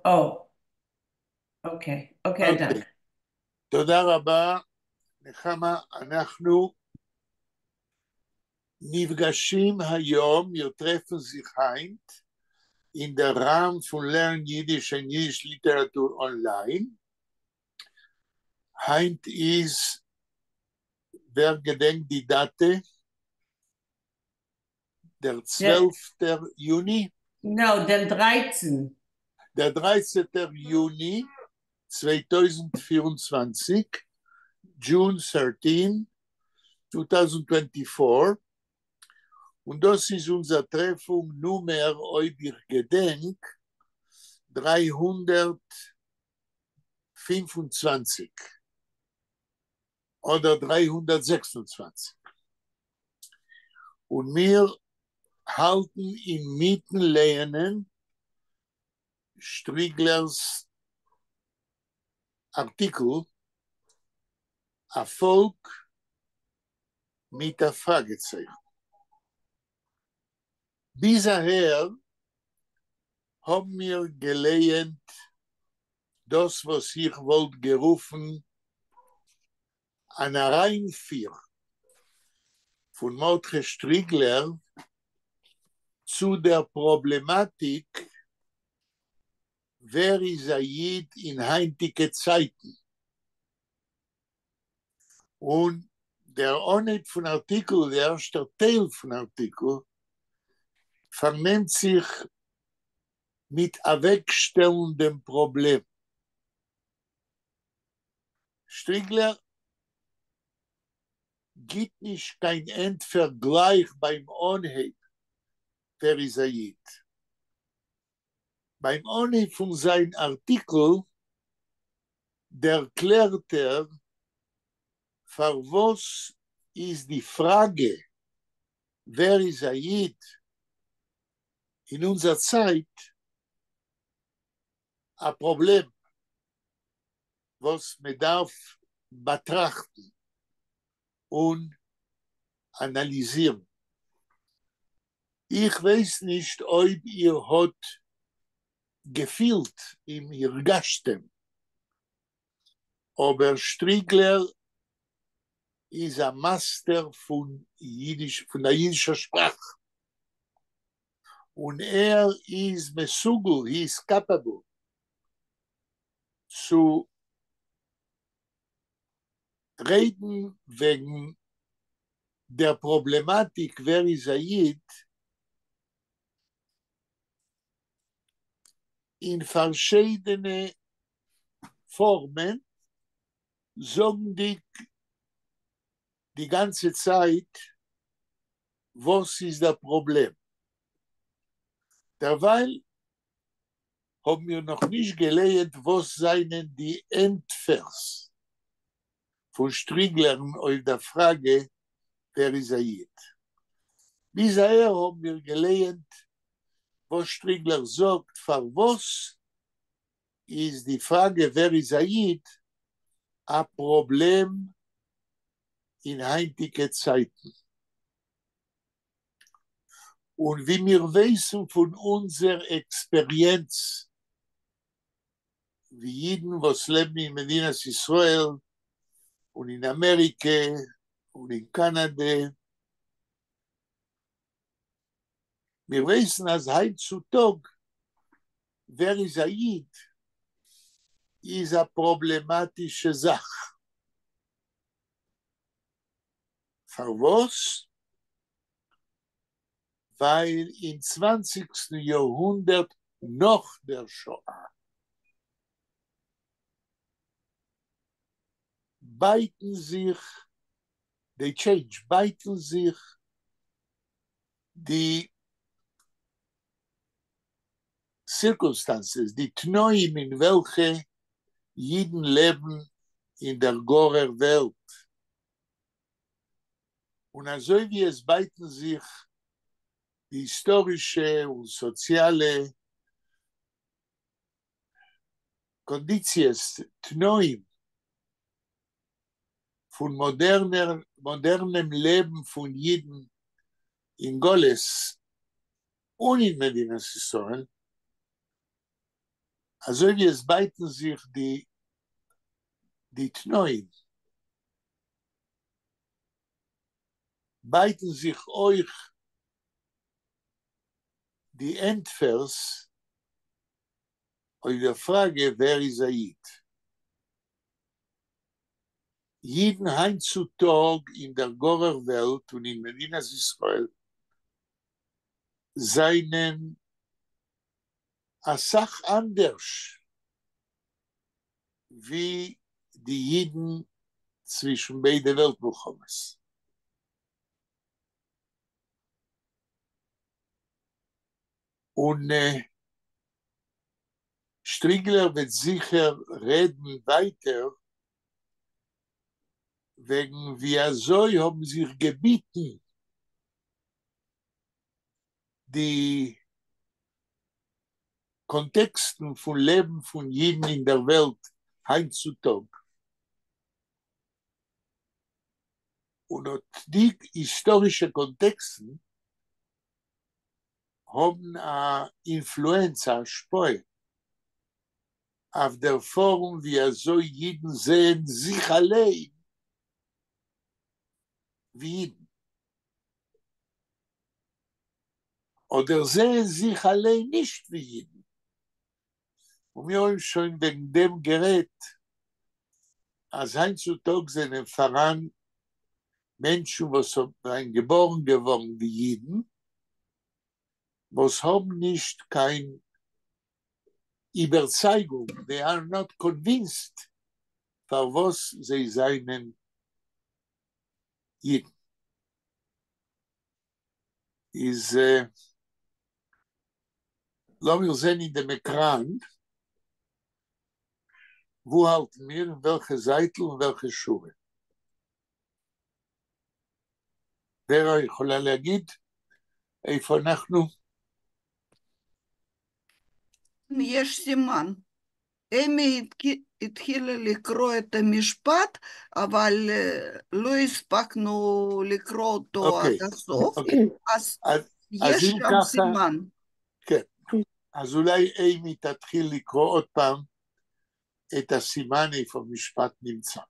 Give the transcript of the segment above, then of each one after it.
Oh. Okay, okay, אַ דאַנק. תודה רבה, נחמה. אנחנו נפגשים היום, מיר טרעפֿן זיך הײַנט אין דער ראַם פֿון Learn Yiddish and Yiddish Literature Online. הײַנט איז, ווער געדענקט די דאַטע? דער 12טער יוני? No, דעם 13. דער 13טער יוני 2024, June 13, 2024. און דאָס איז אונדזער טרעפֿונג נומער, אויב איך געדענק, 325 אָדער 326. און מיר האַלטן אין מיטן לייענען שטריגלערס אַרטיקל אַ פֿאָלק מיט אַ פֿראַגע־צייכן. ביז אַהער האָבן מיר געלייענט דאָס, וואָס איך וואָלט גערופֿן אַן אַרײַנפֿיר פֿון מרדכי שטריגלער צו דער פּראָבלעמאַטיק ווער איז אַ ייִד אין הײַנטיקע צײַטן? און דער אָנהייב פֿון אַרטיקל, דער ערשטער טייל פֿון אַרטיקל, פֿאַרנעמט זיך מיט אַוועקשטעלן דעם פּראָבלעם. שטריגלער גיט נישט קיין ענטפֿער גלײַך בײַם אָנהייב, ווער איז אַ ייִד. בײַם אָנהייב פֿון זײַן אַרטיקל דערקלערט ער, פֿאַר וואָס איז די פֿראַגע, ווער איז אַ ייִד אין אונדזער צײַט אַ פּראָבלעם, וואָס מע דאַרף באַטראַכטן און אַנאַליזירן. איך ווייס נישט, אויב איר האָט געפֿילט אם הרגשתם, אָבער שטריגלער איז אַ מײַסטער פֿון ייִדיש, פֿון דער ייִדישער שפּראַך. און ער איז מסוגל, he is capable, צו רעדן וועגן דער פּראָבלעמאַטיק ווער איז אַ ייִד אין פֿאַרשיידענע פֿאָרמען, זאָגנדיק די גאַנצע צײַט, וואָס איז דער פּראָבלעם. דערווײַל האָבן מיר נאָך נישט געלייענט, וואָס זײַנען די ענטפֿערס פֿון שטריגלערן אויף דער פֿראַגע, ווער איז אַ ייִד. ביז אַהער האָבן מיר געלייענט, וואָס שטריגלער זאָגט, פֿאַר וואָס איז די פֿראַגע, ווער איז אַ ייִד, אַ פּראָבלעם אין הײַנטיקע צײַטן. און ווי מיר ווייסן פֿון אונדזער עקספּעריענץ, ווי ייִדן, וואָס לעבן אין מדינת ישראל און אין אַמעריקע און אין קאַנאַדע, מיר ווייסן, אַז הײַנט צו טאָג, ווער איז אַ ייִד, איז אַ פּראָבלעמאַטישע זאַך. פֿאַר וואָס? ווײַל אין 20סטן יאָרהונדערט נאָך דער שואה בײַטן זיך, they change, בײַטן זיך די circumstances, די תּנאים, אין וועלכע ייִדן לעבן אין דער גאָרער וועלט. און אַזוי ווי עס בײַטן זיך די היסטאָרישע און סאָציאַלע קאָנדיציעס, תּנאים פֿון מאָדערנער, מאָדערנעם לעבן פֿון ייִדן אין גלות און אין מדינת ישראל, אַזוי ווי עס בײַטן זיך די די תּנאים, בײַטן זיך אויך די ענטפֿערס אויף דער פֿראַגע, ווער איז אַ ייִד? ייִדן הײַנט צו טאָג אין דער גאָרער וועלט און אין מדינת ישראל זײַנען אַ סך אַנדערש ווי די ייִדן צווישן ביידע וועלט-מלחמות. און שטריגלער וועט זיכער רעדן ווײַטער וועגן ווי אַזוי האָבן זיך געביטן די קאָנטעקסטן פֿון לעבן פֿון ייִדן אין דער וועלט הײַנט צו טאָג. און אָט די היסטאָרישע קאָנטעקסטן האָבן אַ אינפֿלוענץ, אַ השפּעה אויף דער פֿאָרם ווי אַזוי ייִדן זעען זיך אַליין ווי ייִדן. אָדער זעען זיך אַליין נישט ווי ייִדן. און מיר האָבן שוין וועגן דעם גערעדט, אַז הײַנט צו טאָג זענען פֿאַראַן מענטשן, וואָס זענען געבאָרן געוואָרן ווי ייִדן, וואָס האָבן נישט קיין איבערצײַגונג, they are not convinced, פֿאַר וואָס זיי זענען ייִדן. איז, לאָמיר זען אין דעם עקראַן, וווּ האַלטן מיר, אין וועלכע זײַטל און וועלכע שורה? ורה יכולה להגיד איפה אנחנו? יש סימן. אמי התחילה לקרוא את המשפט, אבל לא הספקנו לקרוא אותו עד הסוף, אז יש שם סימן. כן, אז אולי אימי תתחיל לקרוא עוד פעם את הסימן איפה המשפט נמצא.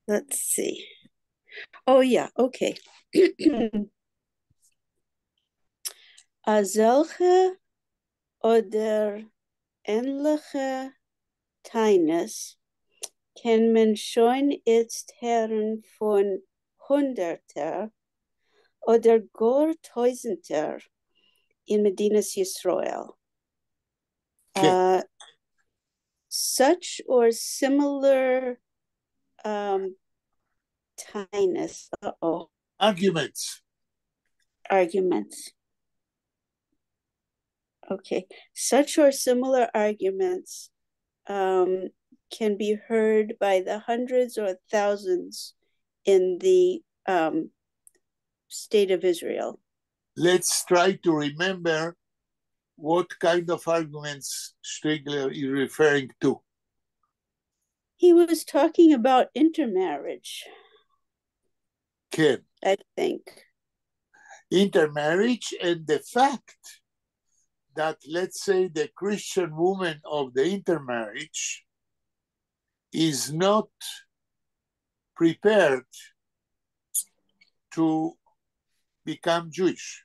Let's see. Oh, yeah, okay. אַזעלכע אָדער ענלעכע טענות קען מען שוין איצט הערן פֿון הונדערטער אָדער גאָר טויזנטער אין מדינת ישראל. Such or similar טענות, uh-oh. Arguments. Arguments. Okay. Such or similar arguments can be heard by the hundreds or thousands in the state of Israel. Let's try to remember what kind of arguments Strigler is referring to. He was talking about intermarriage. כן. I think. Intermarriage and the fact that, let's say, the Christian woman of the intermarriage is not prepared to become Jewish.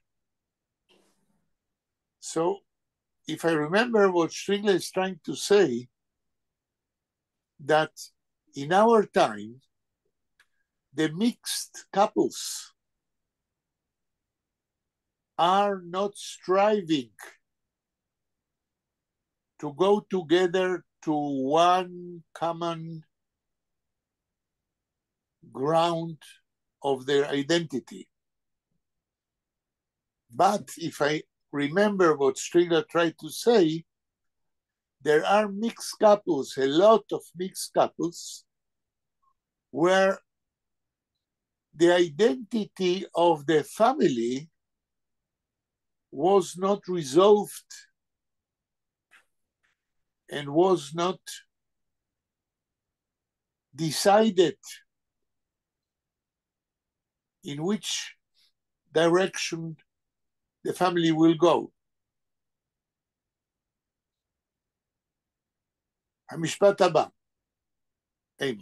So, if I remember what Strigler is trying to say, that in our time, the mixed couples are not striving to go together to one common ground of their identity. But if I remember what Strigler tried to say, there are mixed couples, a lot of mixed couples, where the identity of the family was not resolved and was not decided in which direction the family will go. המשפט הבא. אין.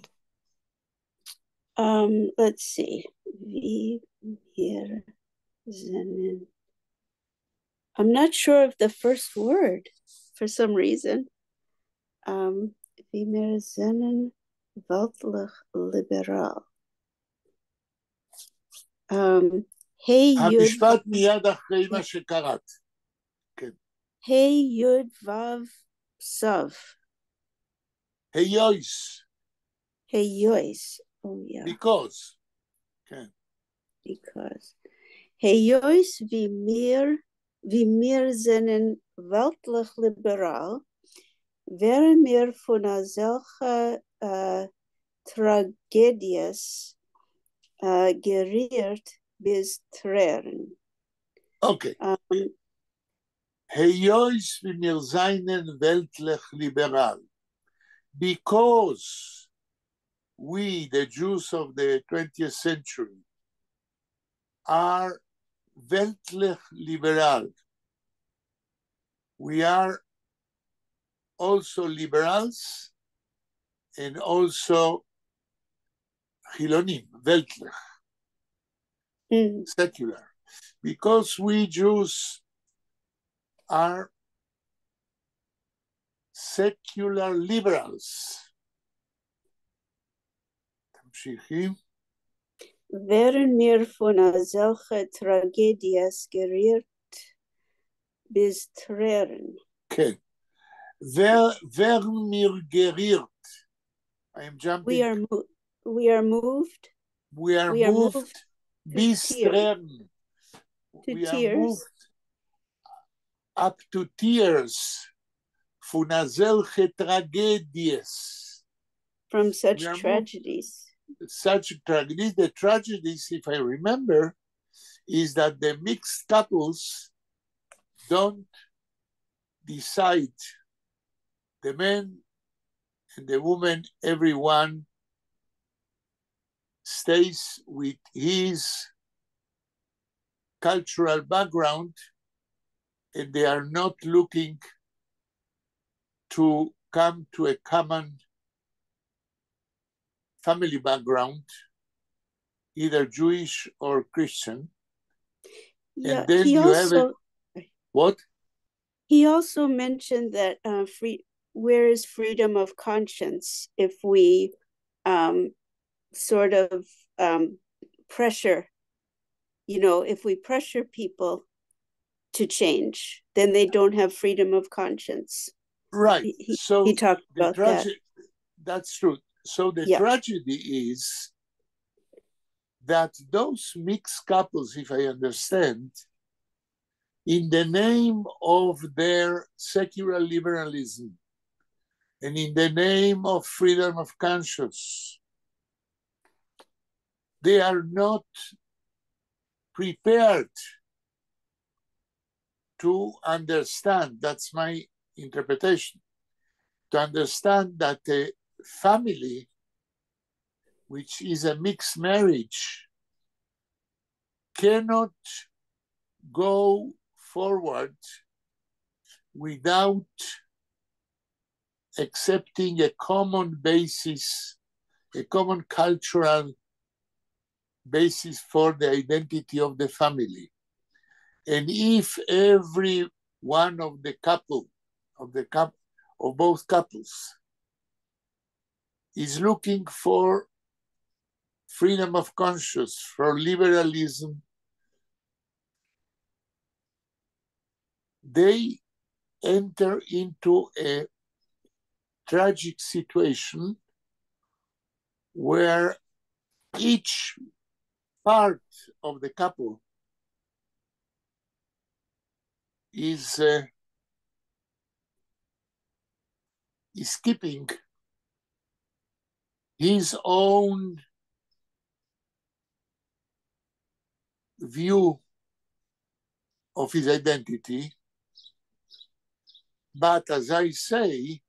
Let's see. ווי מיר זענען. I'm not sure of the first word for some reason. ווי מיר זענען וועלטלעך ליבעראַל. ה' י' המשפט מיד אחרי מה שקראת. כן. ה' י' ו' ת'. היות. היות. Oh, yeah. Because. כן. Because. היות ווי מיר זענען וועלטלעך ליבעראַל, ווערן מיר פֿון אַזעלכע טראַגעדיעס גערירט ביז טרערן. אוקיי. היות ווי מיר זענען וועלטלעך ליבעראַל. Because we, the Jews of the 20th century, are וועלטלעך ליבעראַל. We are also liberals and also חילונים, וועלטלעך, secular. Because we Jews are secular liberals. תמשיכי. ווערן מיר פֿון אַזעלכע טראַגעדיעס גערירט ביז טרערן. כן. ווערן מיר גערירט. I am jumping. We are moved. We are We are moved moved to ביז tears. טרערן. To We are tears. moved up to tears. פֿון אַזעלכע טראַגעדיעס. From such We are moved tragedies. Such tragedies. The tragedies, if I remember, is that the mixed couples don't decide, the men and the woman, everyone stays with his cultural background, and they are not looking to come to a common family background, either Jewish or Christian. Yeah, And then he you have a also what? He also mentioned that where is freedom of conscience if we sort of pressure, you know, if we pressure people to change, then they don't have freedom of conscience. Right. He So talked the about that. That's true. So the tragedy is that those mixed couples, if I understand, in the name of their secular liberalism and in the name of freedom of conscience, they are not prepared to understand, that's my interpretation, to understand that a family, which is a mixed marriage, cannot go forward without accepting a common basis, a common cultural basis for the identity of the family. And if every one of the couple, of the of both couples, is looking for freedom of conscience, for liberalism, they enter into a tragic situation where each part of the couple is keeping his own view of his identity. But as I say,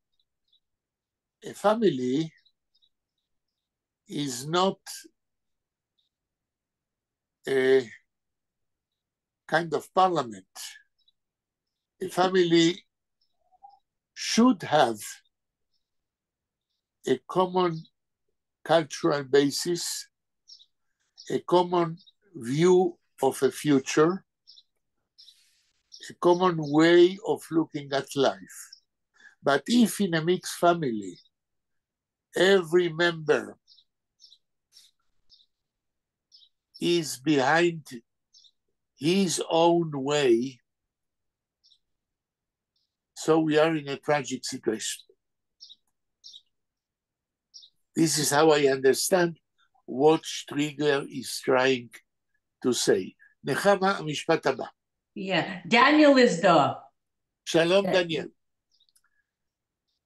a family is not a kind of parliament. A family should have a common cultural basis, a common view of a future, a common way of looking at life. But if in a mixed family, every member is behind his own way, so we are in a tragic situation. This is how I understand what Strigler is trying to say. נחמה, המשפט הבא. Yeah, Daniel is דאָ. שלום, דניאל.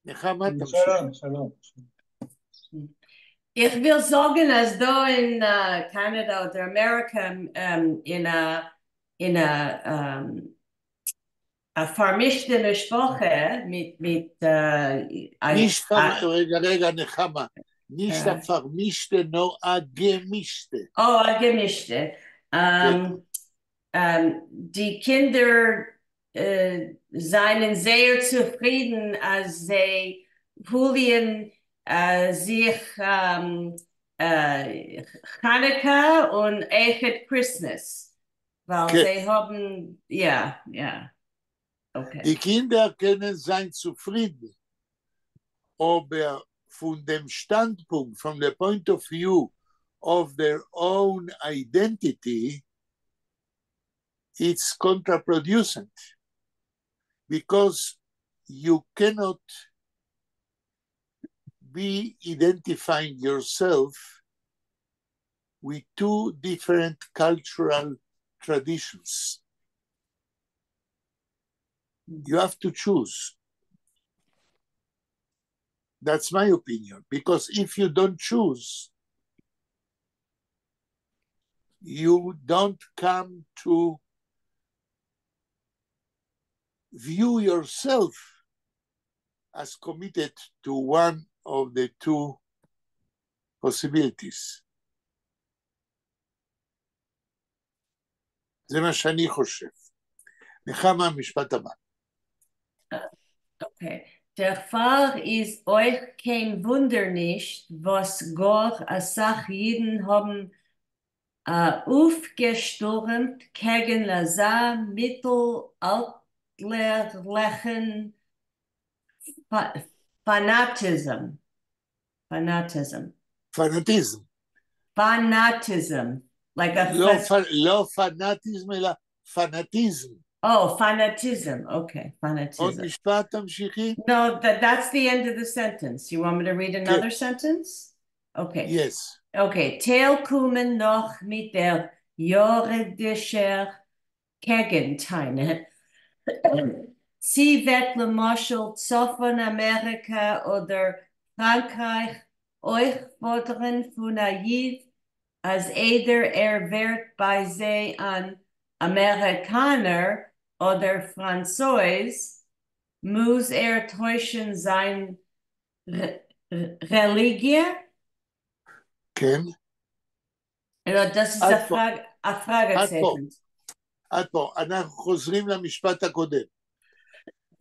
נחמה, תמשיך. שלום, שלום. איך וויל זאָגן, אַז דאָ אין קאַנאַדע אָדער אַמעריקע אין אַ פֿאַרמישטע משפּחה מיט נישט פֿאַר, רגע, רגע, נחמה. נישט אַ פֿאַרמישטע, נאָר אַ געמישטע. Oh, אַ געמישטע. די קינדער זײַנען זייער צופֿרידן, אַז זיי הוליען זיך חנוכּה און אויכעט Christmas. ווײַל זיי האָבן, יאָ. Okay. די קינדער קענען זײַן צופֿרידן, אָבער פֿון דעם שטאַנדפּונקט, from the point of view of their own identity, it's contraproducent because you cannot be identifying yourself with two different cultural traditions. You have to choose. That's my opinion, because if you don't choose, you don't come to view yourself as committed to one of the two possibilities. זה מה שאני חושב. נחמה, המשפט הבא. Okay. דערפֿאַר איז אויך קיין וווּנדער נישט, וואָס גאָר אַ סך ייִדן האָבן אויפֿגעשטורעמט קעגן אַזאַ מיטלאַלטערלעכן פֿאַנאַטיזם. Fanatism. פנטיזם. Fanatism. Like a לא, לא פנטיזם, אלא פנטיזם. Oh, fanatism. Okay, fanatism. עוד משפט תמשיכי? No, that's the end of the sentence. You want me to read another sentence? Okay. Yes. Okay. טייל קומען נאָך מיט דער יורידישער קעגנטענה. צי וועט למשל צפֿון־אַמעריקע אָדער פֿראַנקרײַך אויך פֿאָדערן פֿון אַ ייִד, אַז איידער ער ווערט בײַ זיי אַן אַמעריקאַנער אָדער פֿראַנצויז, מוז ער טוישן זײַן רעליגיע? כן. דאָס איז אַ פֿראַגע עד פה. אנחנו חוזרים למשפט הקודם.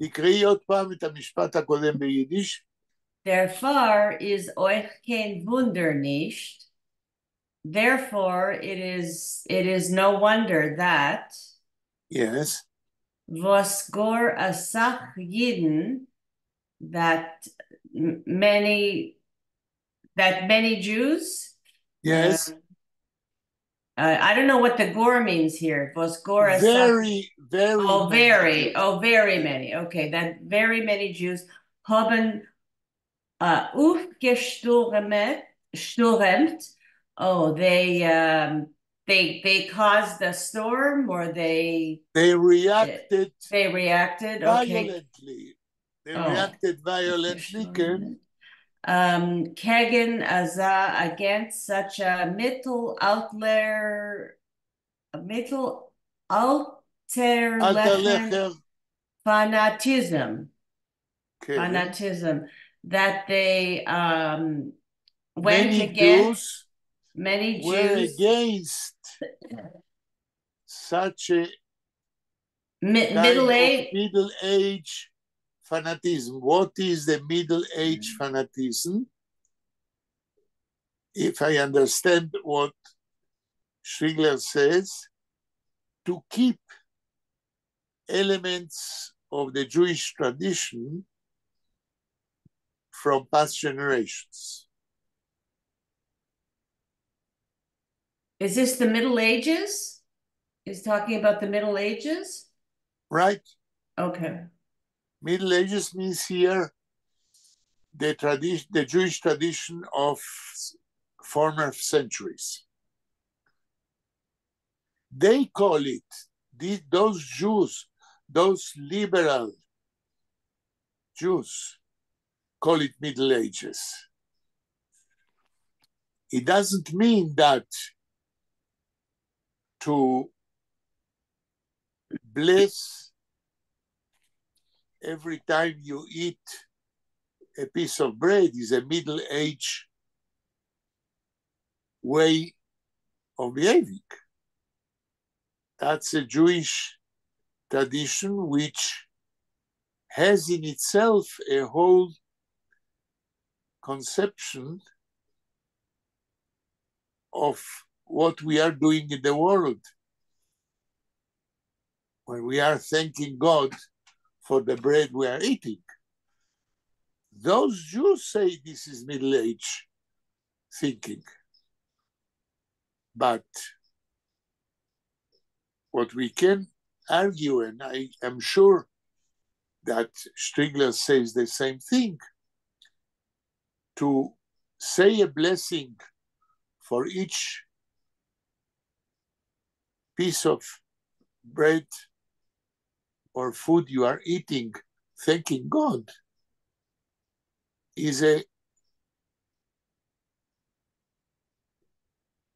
תקראי עוד פעם את המשפט הקודם ביידיש. דערפֿאַר איז אויך קיין וווּנדער נישט. Therefore, it is no wonder that וואָס גאָר אַ סך ייִדן, that many Jews. I don't know what the גאָר means here. וואָס גאָר אַ סך. Very, very Oh, many very. Jews. Oh, very many. Okay, that very many Jews האָבן אויפֿגעשטורעמט, שטורעמט. Oh, they caused a storm, or they They reacted They reacted. Okay. violently. They Oh. reacted violently, כן. קעגן אַזאַ, against such a מיטלאַלטערלעכן אַלטערלעכער. fanatism. כן. Fanatism that they went Many against Jews many were Jews against such a Middle kind of age. Middle age fanatism. What is the middle age fanatism? If I understand what Strigler says, to keep elements of the Jewish tradition from past generations. Is this the Middle Ages? Is talking about the Middle Ages? Right. Okay. Middle Ages means here the tradition, the Jewish tradition of former centuries. They call it, those Jews, those liberal Jews, call it Middle Ages. It doesn't mean that to bless every time you eat a piece of bread is a Middle Age way of behaving. That's a Jewish tradition which has in itself a whole conception of what we are doing in the world. When we are thanking God for the bread we are eating. Those Jews say this is Middle Age thinking. But what we can argue, and I am sure that Strigler says the same thing, to say a blessing for each piece of bread or food you are eating, thanking God, is a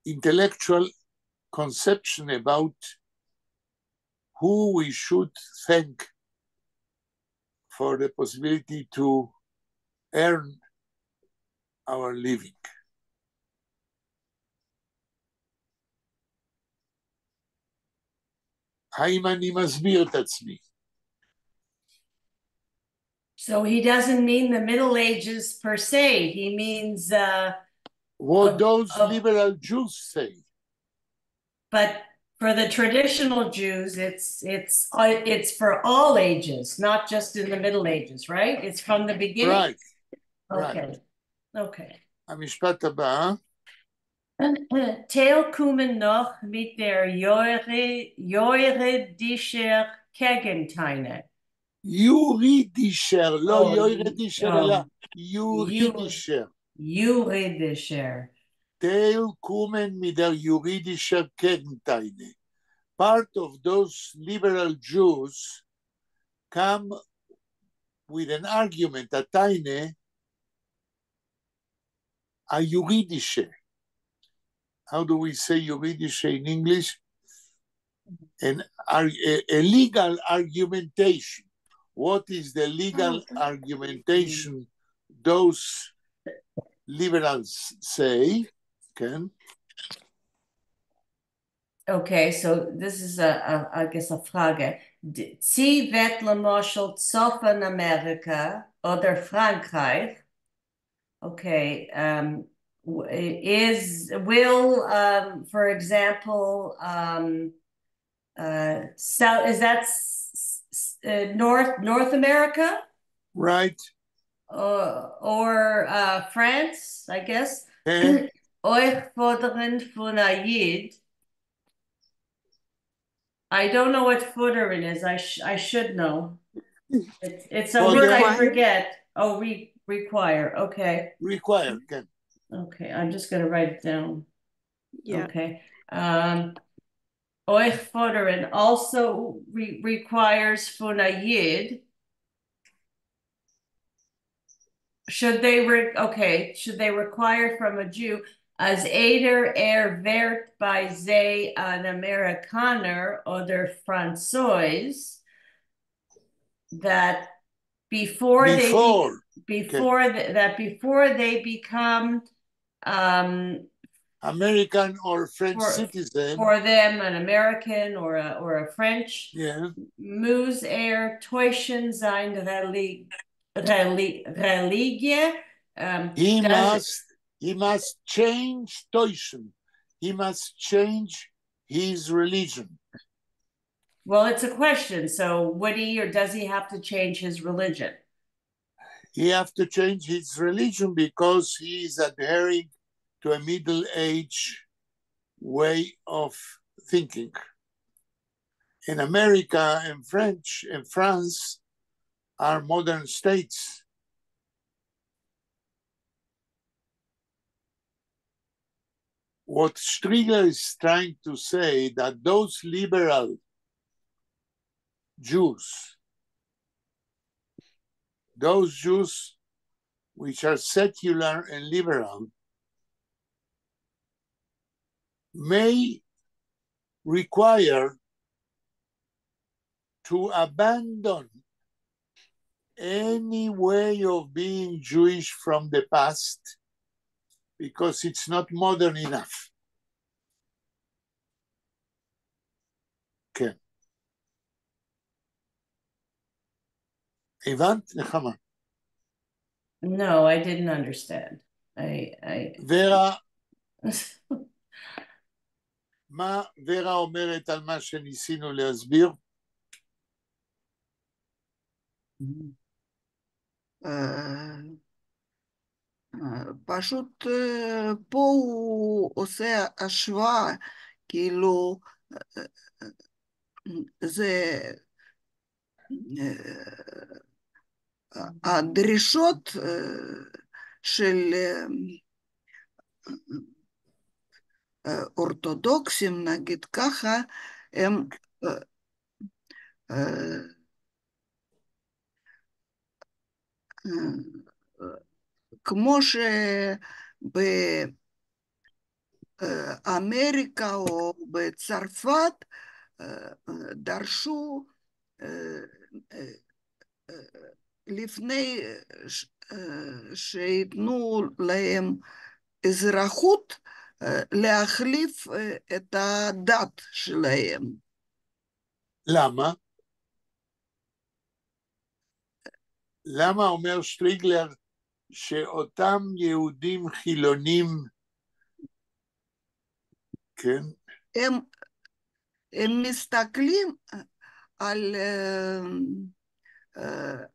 intellectual conception about who we should thank for the possibility to earn our living. האם אני מסביר את עצמי? So he doesn't mean the Middle Ages per se. He means what those liberal Jews say. But for the traditional Jews, it's for all ages, not just in the Middle Ages, right? It's from the beginning. Right. Okay. Right. Okay. המשפט הבא. טייל קומען נאָך מיט דער יורידישער קעגנטענה. יורידישער, לא יוירדישער, אלא יורידישער. יורידישער. טייל קומען מיט דער יורידישער קעגנטענה. Part of those liberal Jews come with an argument, אַ טענה, אַ יורידישע. How do we say יורידישע in English? A legal argumentation. What is the legal argumentation those liberals say? כן? Okay, so this is I guess, אַ פֿראַגע. צי וועט למשל צפֿון אַמעריקע אָדער פֿראַנקרײַך, okay, is, will, for example, South, is that North America? Right. Or France, I guess. כן. אויך פֿאָדערן פֿון אַ ייִד. I don't know what פֿאָדערן is. I should know. It's a word I Require? Forget. Oh, require. Okay. Require, כן. Okay, I'm just gonna write it down. Yeah. Okay. אויך פֿאָדערן also requires פֿון אַ ייִד. Should they okay, should they require from a Jew אַז איידער ער ווערט בײַ זיי אַן אַמעריקאַנער אָדער פֿראַנצויז, that before they Before. Before that before they become American or French citizen. For them, an American or a French. Yeah. מוז ער טוישן זײַן רעליגיע? He must change טוישן. He must change his religion. Well, it's a question. So would he or does he have to change his religion? He have to change his religion because he is adhering to a middle age way of thinking. In America and French and France are modern states. What Strigler is trying to say that those liberal Jews, those Jews which are secular and liberal, may require to abandon any way of being Jewish from the past because it's not modern enough. כן. הבנת, נחמה? No, I didn't understand. I ורה, מה ורה אומרת על מה שניסינו להסביר? פשוט פה הוא עושה השוואה, כאילו זה הדרישות של אורתודוקסים, נגיד ככה, הם כמו שבאמריקה או בצרפת דרשו לפני שייתנו להם אזרחות להחליף את הדת שלהם. למה? למה אומר שטריגלר שאותם יהודים חילונים, כן? הם מסתכלים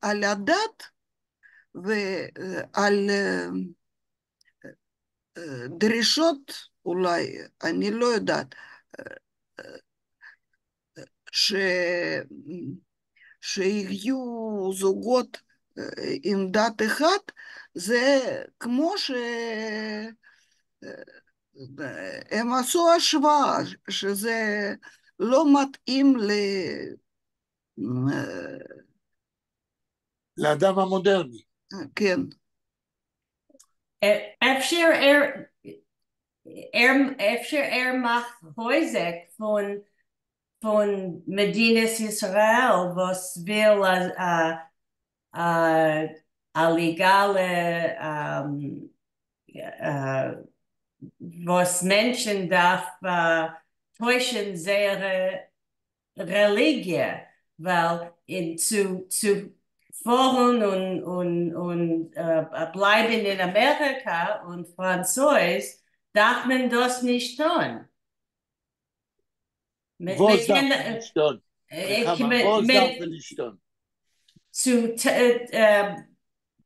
על הדת ועל דרישות, אולי, אני לא יודעת, שיהיו זוגות עם דת אחת, זה כמו שהם עשו השוואה, שזה לא מתאים לאדם המודרני. כן. אפשר ער מאַכט חוזק פֿון מדינת ישראל, וואָס וויל אַ לעגאַלע וואָס מענטשן דאַרף טוישן זייערע רעליגיע, ווײַל צו פֿאָרן און בלײַבן אין אַמעריקע און פֿראַנצויז דאַרף מען דאָס נישט טאָן. וואָס דאַרף מען נישט טאָן? וואָס דאַרף מען נישט טאָן?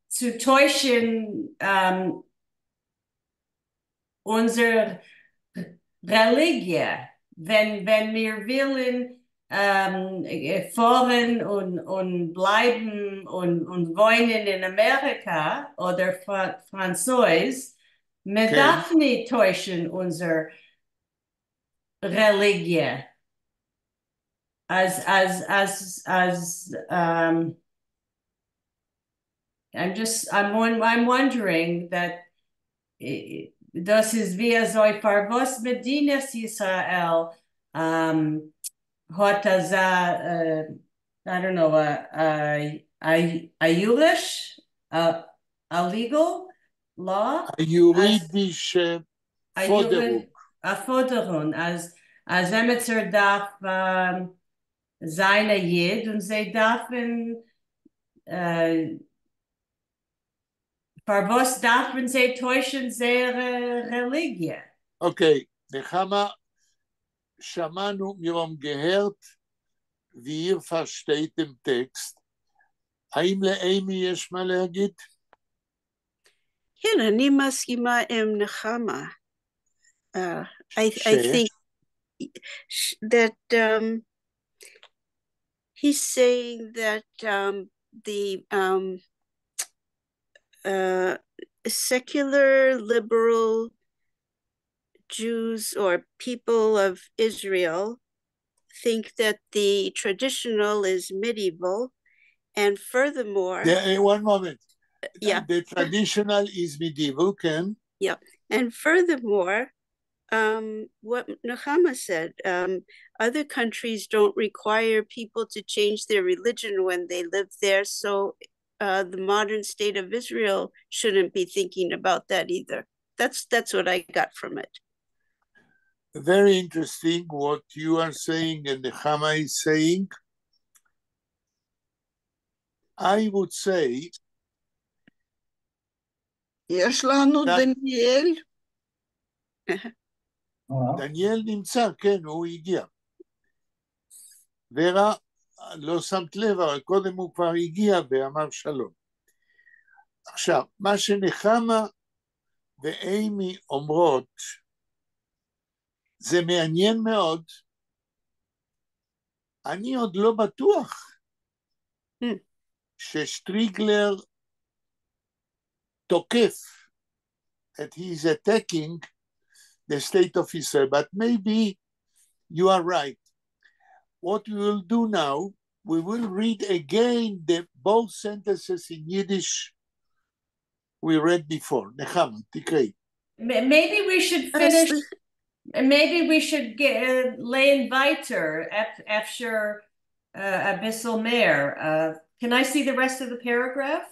צו טוישן אונדזער רעליגיע, ווען מיר ווילן פֿאָרן און בלײַבן און וואוינען אין אַמעריקע אָדער פֿראַנצויז, מע דאַרף נישט טוישן אונדזער רעליגיע. אַז I'm wondering that דאָס איז ווי אַזוי פֿאַר וואָס מדינת ישראל האָט אַזאַ, I don't know, a יוריש, a legal law? אַ יורידישע אַ פֿאָדערונג. אַ פֿאָדערונג, אַז, אַז עמעצער דאַרף זײַן אַ ייִד און זיי דאַרפֿן פֿאַר וואָס דאַרפֿן זיי טוישן זייער רעליגיע? אוקיי, נחמה, שמענו, מיר האָבן געהערט, ווי איר פֿאַרשטייט דעם טעקסט. האם לאימי יש מה להגיד? כן, אני מסכימה עם נחמה. I think that he's saying that the secular liberal Jews or people of Israel think that the traditional is medieval, and furthermore, One moment. Yeah. The traditional is medieval, כן? Yeah. And furthermore, what Nechama said, other countries don't require people to change their religion when they live there, so the modern state of Israel shouldn't be thinking about that either. That's what I got from it. Very interesting what you are saying and Nechama is saying. I would say יש לנו דניאל. דניאל נמצא, כן, הוא הגיע. ורה, לא שמת לב, אבל קודם הוא כבר הגיע ואמר שלום. עכשיו, מה שנחמה ואימי אומרות, זה מעניין מאוד. אני עוד לא בטוח ששטריגלר תוקף, that he is attacking the state of Israel, but maybe you are right. What we will do now, we will read again the both sentences in Yiddish we read before. נחמה, תקראי. Maybe we should finish, maybe we should get לייענען ווײַטער, אפֿשר אַ ביסל מער. Can I see the rest of the paragraph?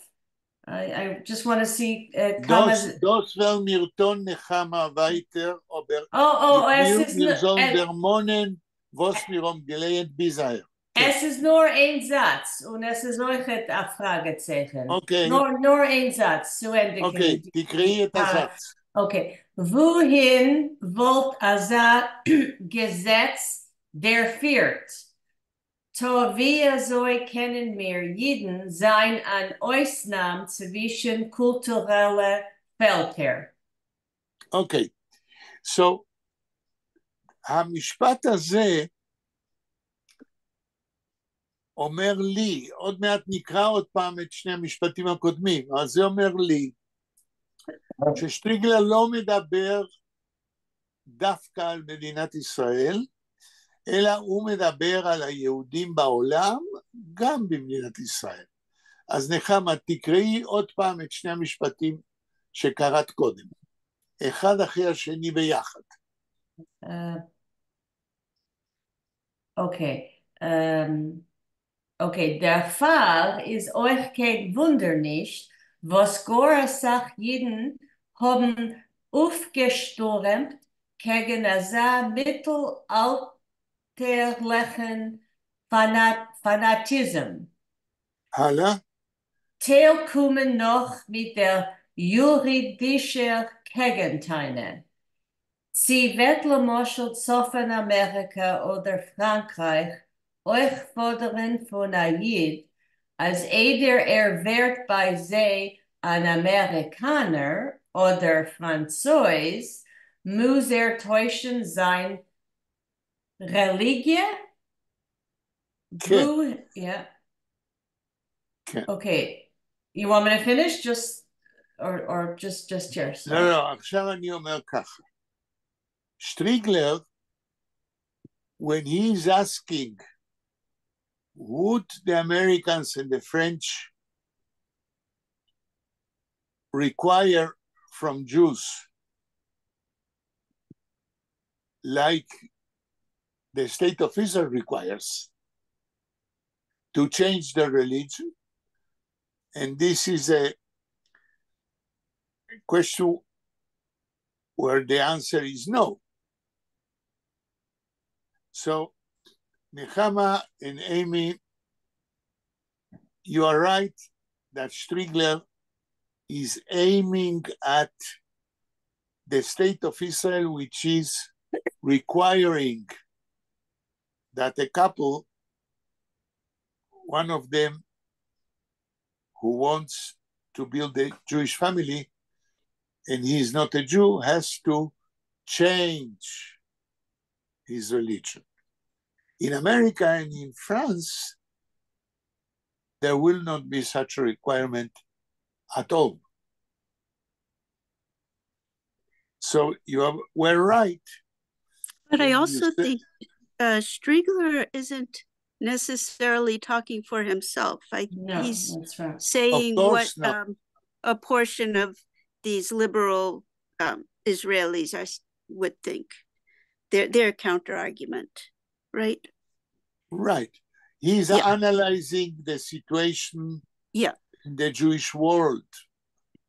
I just want to see כמה... דאָס וועלן מיר טאָן נחמה ווײַטער, אָבער Oh, עס איז מיר זאָלן דערמאָנען, וואָס מיר האָבן געלייענט ביז אַהער. עס איז נאָר איין זאַץ און עס איז אויך אַ פֿראַגע־צייכן. אוקיי. נאָר איין זאַץ צו ענדיקן. אוקיי, תקראי את הזאַץ. אוקיי. וווּהין וואָלט אַזאַ געזעץ דערפֿירט? טאָ ווי אַזוי קענען מיר ייִדן זײַן אַן אויסנאַם צווישן קולטורעלע פֿעלקער? אוקיי. So, המשפט הזה אומר לי, עוד מעט נקרא עוד פעם את שני המשפטים הקודמים, אז זה אומר לי ששטריגלר לא מדבר דווקא על מדינת ישראל, אלא הוא מדבר על היהודים בעולם, גם במדינת ישראל. אז נחמה, תקראי עוד פעם את שני המשפטים שקראת קודם, אחד אחרי השני ביחד. אוקיי. אוקיי, דערפֿאַר איז אויך קיין וווּנדער נישט, וואָס גאָר אַ סך ייִדן האָבן אויפֿגעשטורעמט קעגן אַזאַ מיטלאַלטערלעכן פֿאַנאַטיזם. הלאה? טייל קומען נאָך מיט דער יורידישער קעגנטענה. צי וועט למשל צפֿון־אַמעריקע אָדער פֿראַנקרײַך אויך פֿאָדערן פֿון אַ ייִד, אַז איידער ער ווערט בײַ זיי אַן אַמעריקאַנער אָדער פֿראַנצויז, מוז ער טוישן זײַן רעליגיע? כן. Yeah. כן. Okay. You want me to finish? Just or just here? לא, לא, עכשיו אני אומר ככה. שטריגלר, when he is asking, would the Americans and the French require from Jews like the state of Israel requires to change their religion? And this is a question Where the answer is no. So, Nechama and Amy, you are right that Strigler is aiming at the state of Israel, which is requiring that a couple, one of them who wants to build a Jewish family, and he is not a Jew, has to change his religion. In America and in France, there will not be such a requirement at all. So you were right. But I when you also said- think Striegler isn't necessarily talking for himself. No, He's that's right. saying what course not. a portion of these liberal Israelis would think. Their counter argument, right? Right. He's analyzing the situation in the Jewish world.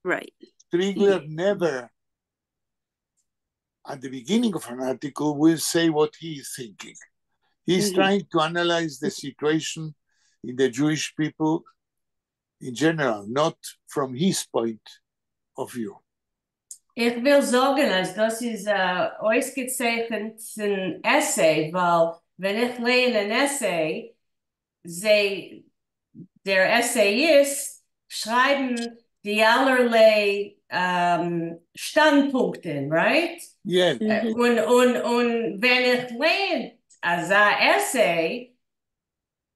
Strigler never, at the beginning of an article, will say what he is thinking. He's trying to analyze the situation in the Jewish people in general, not from his point of view. איך וויל זאָגן, אַז דאָס איז אויסגעצייכנט אַן essay, ווײַל ווען איך לייען אַן essay, זיי, דער essayist שרײַבן די אַלערליי שטאַנדפּונקטן, right? Yeah. און ווען איך לייען אַזאַ essay,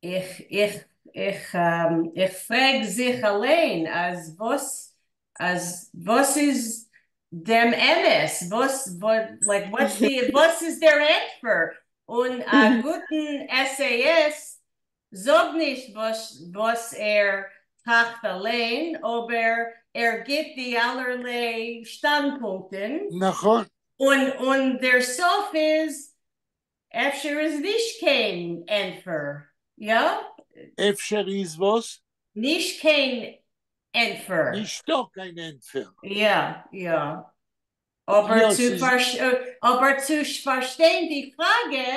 איך פֿרעג זיך אַליין, אַז וואָס איז דעם אמת? וואָס, like, וואָס איז דער ענטפֿער? און אַ גוטן essayist זאָגט נישט, וואָס ער טראַכט אַליין, אָבער ער גיט די אַלערליי שטאַנדפּונקטן. נכון. און דער סוף איז, אפֿשר איז נישט קיין ענטפֿער, יאָ? אפֿשר איז וואָס? נישט קיין ענטפֿער. נישטאָ קיין ענטפֿער. יאָ. אָבער אָבער צו פֿאַרשטיין די פֿראַגע,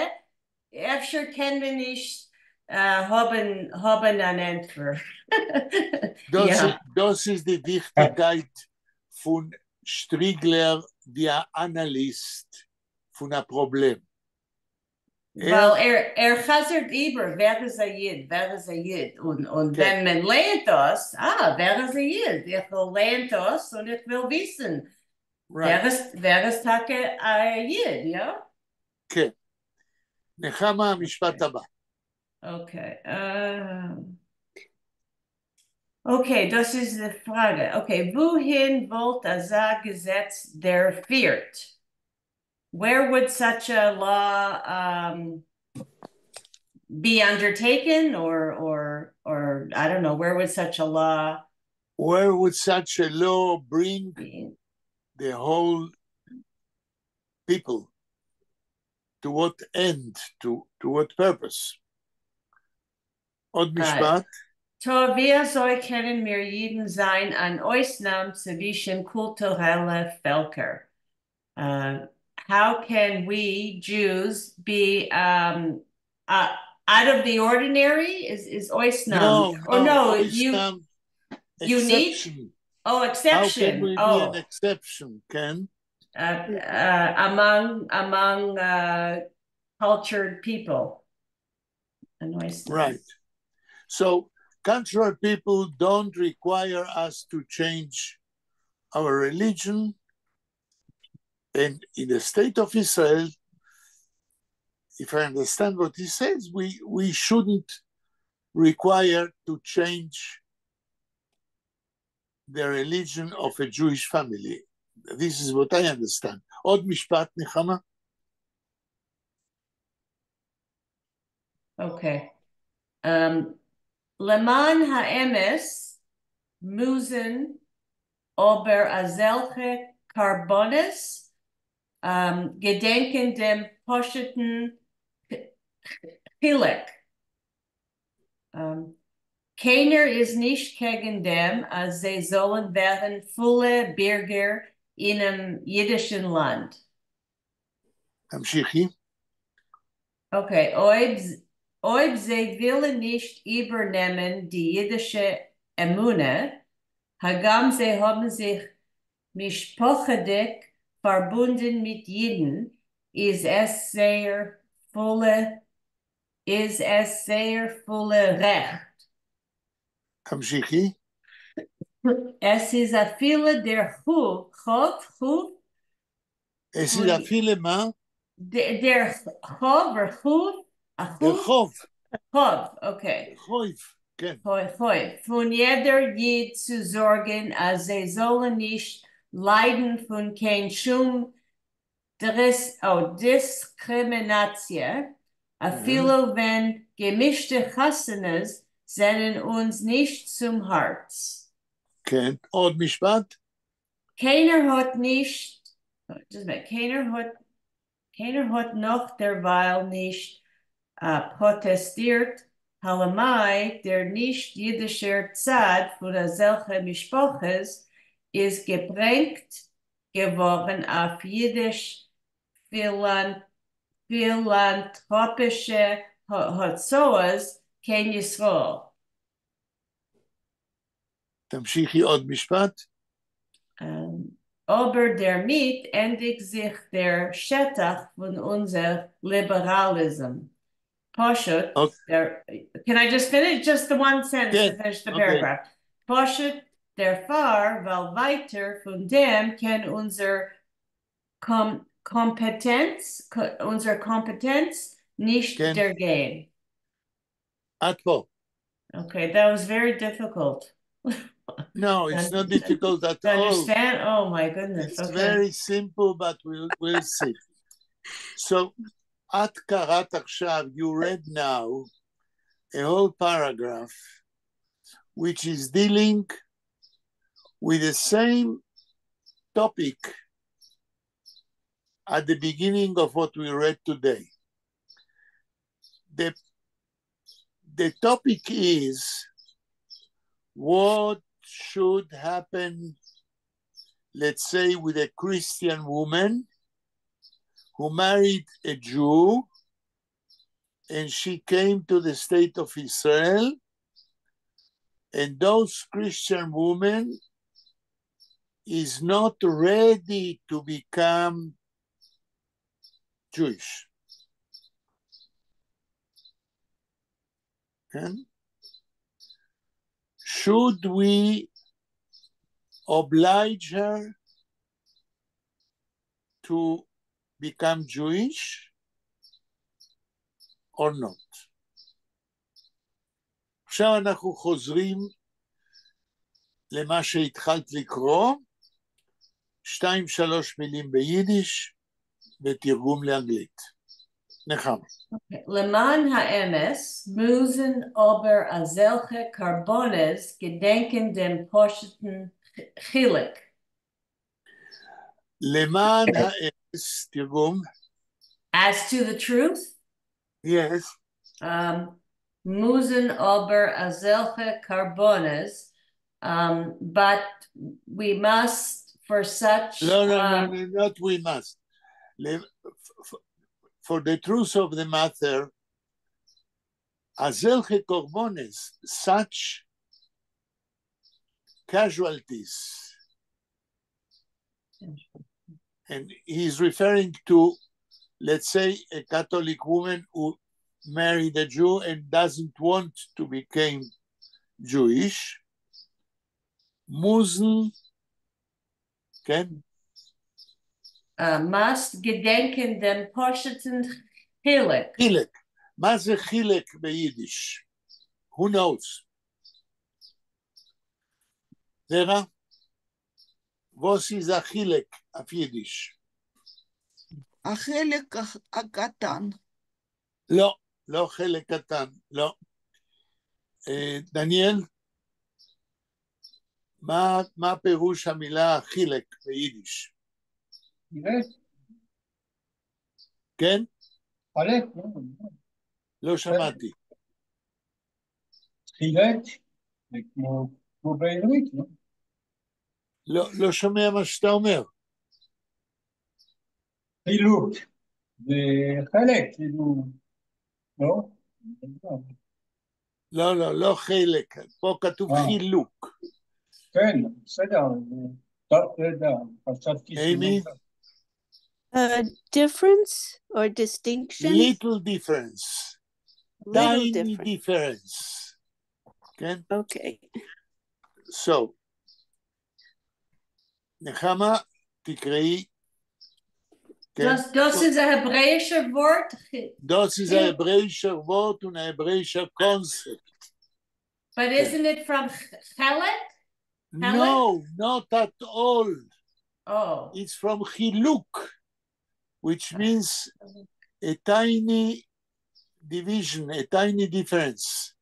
אפֿשר קען מען נישט האָבן אַן ענטפֿער. דאָס איז די וויכטיקייט פֿון שטריגלער, ווי אַן אַנאַליסט פֿון אַ פּראָבלעם. ווײַל ער חזרט איבער, ווער איז אַ ייִד, ווער איז אַ ייִד? און ווען מען לייענט דאָס, ווער איז אַ ייִד? איך וויל לייענען דאָס און איך וויל וויסן, ווער איז טאַקע אַ ייִד, יאָ? כן. נחמה, המשפט הבא. Okay. Okay, דאָס איז די פֿראַגע. Okay, וווּהין וואָלט אַזאַ געזעץ דערפֿירט? Where would such a law be undertaken or I don't know, where would such a law Where would such a law bring be? the whole people? To what end? To what purpose? עוד משפט. טאָ ווי אַזוי קענען מיר ייִדן זײַן אַן אויסנאַם צווישן קולטורעלע פֿעלקער? How can we Jews be out of the ordinary? Is אויסנאַם? No, Or no, no, you אויסנאַם, unique? exception. Oh, How can exception. we be Oh. an exception, כן? Among cultured people. אַן אויסנאַם. Right. So cultural people don't require us to change our religion. And in the state of Israel, if I understand what he says, we shouldn't require to change the religion of a Jewish family. This is what I understand. עוד משפט, נחמה? Okay. למען האמת מוזן אָבער אַזעלכע קרבנות געדענקען דעם פּשוטן חילוק. קיינער איז נישט קעגן דעם, אַז זיי זאָלן ווערן פֿולע בירגער אינעם ייִדישן לאַנד. תמשיכי. Okay, אויב זיי ווילן נישט איבערנעמען די ייִדישע אמונה, הגם זיי האָבן זיך משפּחהדיק פֿאַרבונדן מיט ייִדן, איז עס זייער פֿולע רעכט. תמשיכי. עס איז אַפֿילו דער חובֿ, עס איז אַפֿילו מה? דער חובֿ, חובֿ, דער חובֿ. חובֿ, okay. חובֿ, כן. חובֿ. פֿון יעדער ייִד צו זאָרגן, אַז זיי זאָלן נישט לײַדן פֿון קיין שום דיסקרימינאַציע, אַפֿילו ווען געמישטע חתונות זענען אונדז נישט צום האַרץ. כן, עוד משפט. קיינער האָט נישט, קיינער האָט נאָך דערווײַל נישט פּראָטעסטירט, הלמאַי דער נישט-ייִדישער צד פֿון אַזעלכע משפּחות איז געברענגט געוואָרן אויף ייִדיש פֿילאַנטראָפּישע הוצאות קיין ישׂראל. תמשיכי עוד משפט. אָבער דערמיט ענדיקט זיך דער שטח פֿון אונדזער ליבעראַליזם. פּשוט, can I just finish just the one sentence to finish the paragraph? פּשוט דערפֿאַר, ווײַל ווײַטער פֿון דעם קען אונדזער קאָמפּעטענץ נישט דערגיין. עד פה. Okay, that was very difficult. No, it's not difficult at To all. understand? Oh my goodness. It's very simple, but we'll see. So, את קראת עכשיו, you read now a whole paragraph which is dealing with the same topic at the beginning of what we read today. The topic is what should happen, let's say, with a Christian woman who married a Jew and she came to the state of Israel, and those Christian women is not ready to become Jewish. כן? Should we oblige her to become Jewish or not? עכשיו אנחנו חוזרים למה שהתחלת לקרוא, שתיים שלוש מילים ביידיש ותרגום לאנגלית. נחמה. למען האמת, מוזן אָבער אַזעלכע קרבנות געדענקען דעם פּשוטן חילוק. למען האמת, תרגום. As to the truth? Yes. מוזן אָבער אַזעלכע קרבנות, but we must for such... No, not we must. For the truth of the matter, אַזעלכע קרבנות, such casualties, and he's referring to, let's say, a Catholic woman who married a Jew and doesn't want to become Jewish, מוזן, כן? Must געדענקען דעם פּשוטן חילוק. חילוק. מה זה חילוק ביידיש? Who knows? ורה? וואָס איז אַ חילוק אויף יידיש? החלק הקטן. לא, לא חלק קטן, לא. דניאל, מה פירוש המילה חילוק ביידיש? חילק. כן? חלק, לא. לא שמעתי. חילק, זה כמו בעברית, לא? לא, לא שומע מה שאתה אומר. חילוק, זה חלק, כאילו, לא? לא, לא, לא חלק, פה כתוב חילוק. כן, בסדר, טוב, לא יודע, חשבתי אימי? Difference or distinction? Little difference. Little tiny difference. difference. כן? Okay. So, נחמה, תקראי. כן? דאָס איז אַ העברעיִשער וואָרט? דאָס איז אַ העברעיִשער וואָרט און אַ העברעיִשער קאָנצעפּט. But isn't it from חלק? No, not at all. Oh. It's from חילוק, which means a tiny division, a tiny difference.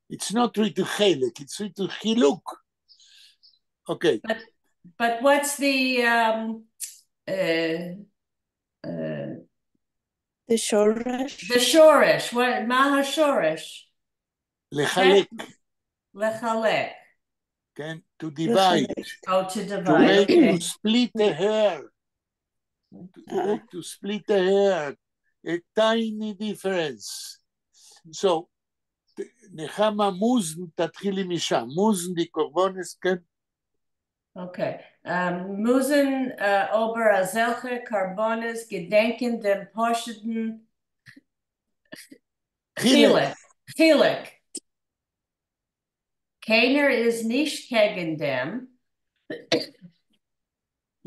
It's not written חלק, it's written חילוק. Okay. But what's the The שורש? The שורש. What מה השורש? לחלק. לחלק. כן? To divide. Oh, to To divide. make, Okay. to split a hair. Like to split a hair. A tiny difference. So, נחמה מוזן, תתחילי משם. מוזן די קרבנות, כן? Okay. מוזן אָבער אַזעלכע קרבנות געדענקען דעם פּשוטן חילוק. חילוק. קיינער איז נישט קעגן דעם.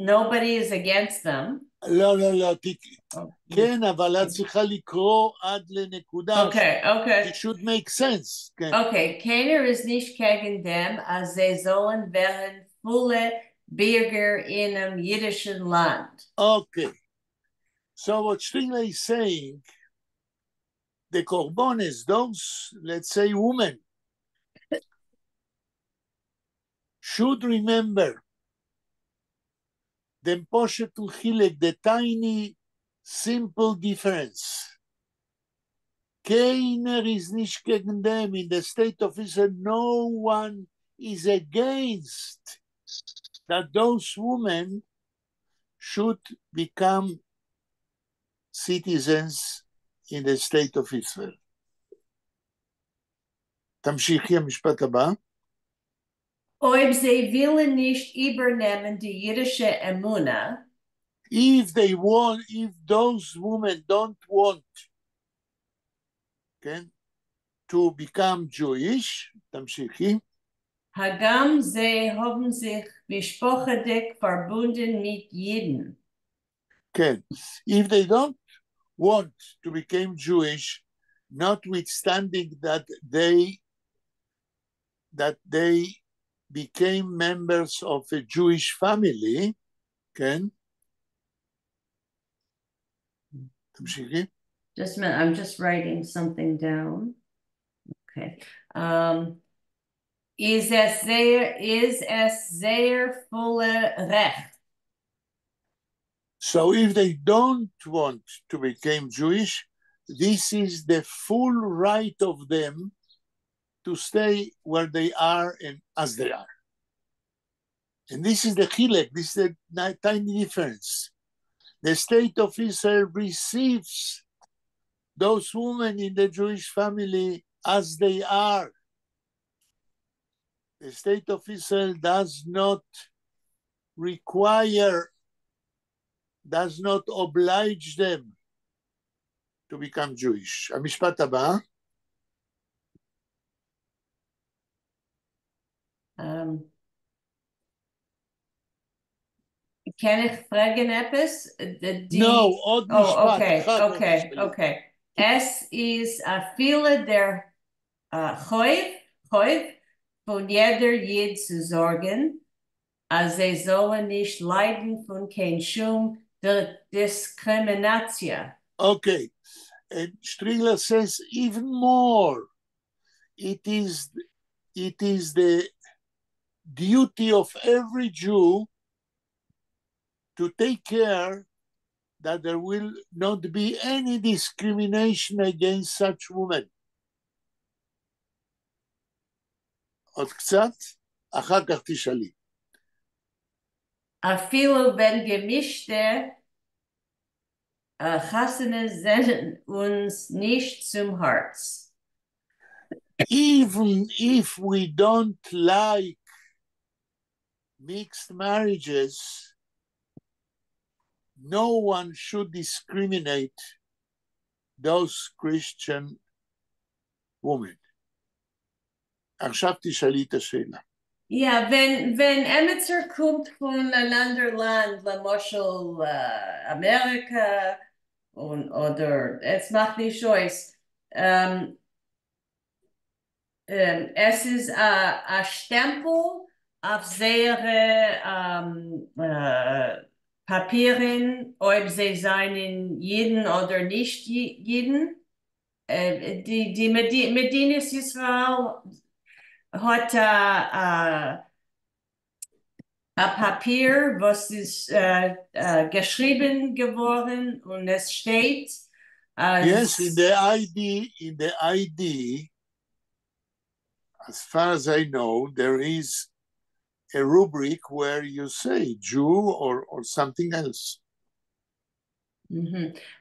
Nobody is against them. לא, לא, לא, כן, אבל את צריכה לקרוא עד לנקודה. Okay. It should make sense. כן. Okay, קיינער איז נישט קעגן דעם, אַז זיי זאָלן ווערן פֿולע בירגער אינעם ייִדישן לאַנד. Okay. So what Strigler is saying, the קרבנות, those, let's say, women, should remember דעם פּשוטן חילוק, the tiny, simple difference. קיינער איז נישט קעגן דעם. In the state of Israel, no one is against that those women should become citizens in the state of Israel. תמשיכי המשפט הבא. אויב זיי ווילן נישט איבערנעמען די ייִדישע אמונה, If they want, if those women don't want, כן, to become Jewish, תמשיכי. הגם זיי האָבן זיך משפּחהדיק פֿאַרבונדן מיט ייִדן. כן, if they don't want to become Jewish, notwithstanding that they became members of a Jewish family, כן? תמשיכי. Just a minute, I'm just writing something down. Okay. איז עס זייער פֿולע רעכט. So if they don't want to become Jewish, this is the full right of them to stay where they are and as they are. And this is the חילוק, this is the tiny difference. The state of Israel receives those women in the Jewish family as they are. The state of Israel does not require, does not oblige them to become Jewish. המשפט הבא. קען איך פֿרעגן עפּעס? No, עוד משפט אחד. Okay. עס איז אַפֿילו דער חובֿ פֿון יעדער ייִד צו זאָרגן, אַז זיי זאָלן נישט לײַדן פֿון קיין שום דיסקרימינאַציע. Okay. And Strigler says even more, it is the duty of every Jew to take care that there will not be any discrimination against such women. עוד קצת, אחר כך תשאלי. אפילו ווען געמישטע חתונות זענען אונדז נישט צום האַרץ. Even if we don't like mixed marriages, no one should discriminate those Christian women. עכשיו תשאלי את השאלה. Yeah, ווען, ווען עמעצער קומט פֿון אַן אַנדער לאַנד, למשל אַמעריקע און, אָדער עס מאַכט נישט אויס, עס איז אַ שטעמפּל אויף זייערע פּאַפּירן, אויב זיי זײַנען ייִדן אָדער נישט ייִדן. די, די מדינת ישראל האָט אַ פּאַפּיר, וואָס איז געשריבן געוואָרן און עס שטייט, אַז Yes, in the ID, as far as I know, there is a rubric where you say Jew or something else.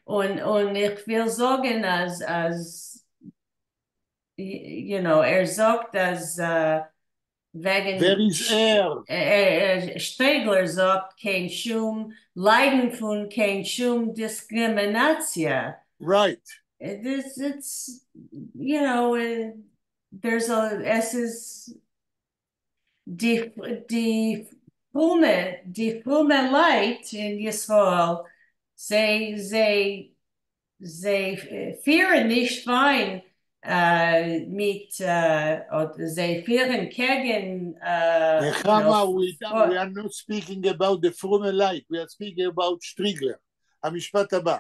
און איך וויל זאָגן, אַז ער זאָגט, אַז וועגן ווער איז ער? שטריגלער זאָגט, קיין שום ליידן פֿון קיין שום דיסקרימינאַציע. It's, עס איז די פֿרומע לײַט אין ישׂראל, זיי פֿירן נישט פֿײַן מיט, אָדער זיי פֿירן קעגן נחמה, we are not speaking about the פֿרומע לײַט, we are speaking about שטריגלער. המשפט הבא.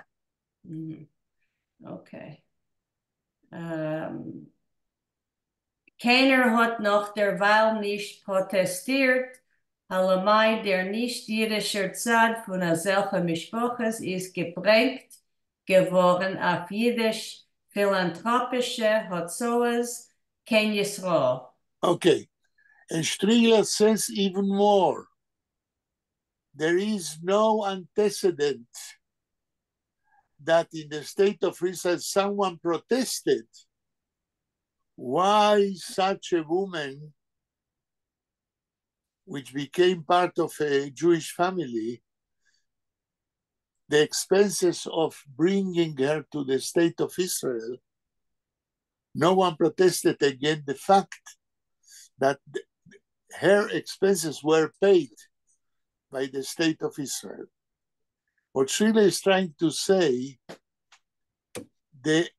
Okay. קיינער האָט נאָך דערווײַל נישט פּראָטעסטירט, הלמאַי דער נישט-ייִדישער צד פֿון אַזעלכע משפּחות איז געברענגט געוואָרן אויף ייִדיש פֿילאַנטראָפּישע הוצאות קיין ישׂראל. Okay. And Strigler says even more. There is no antecedent that in the state of Israel someone protested why such a woman, which became part of a Jewish family, the expenses of bringing her to the state of Israel, no one protested against the fact that her expenses were paid by the state of Israel. What Strigler is trying to say, the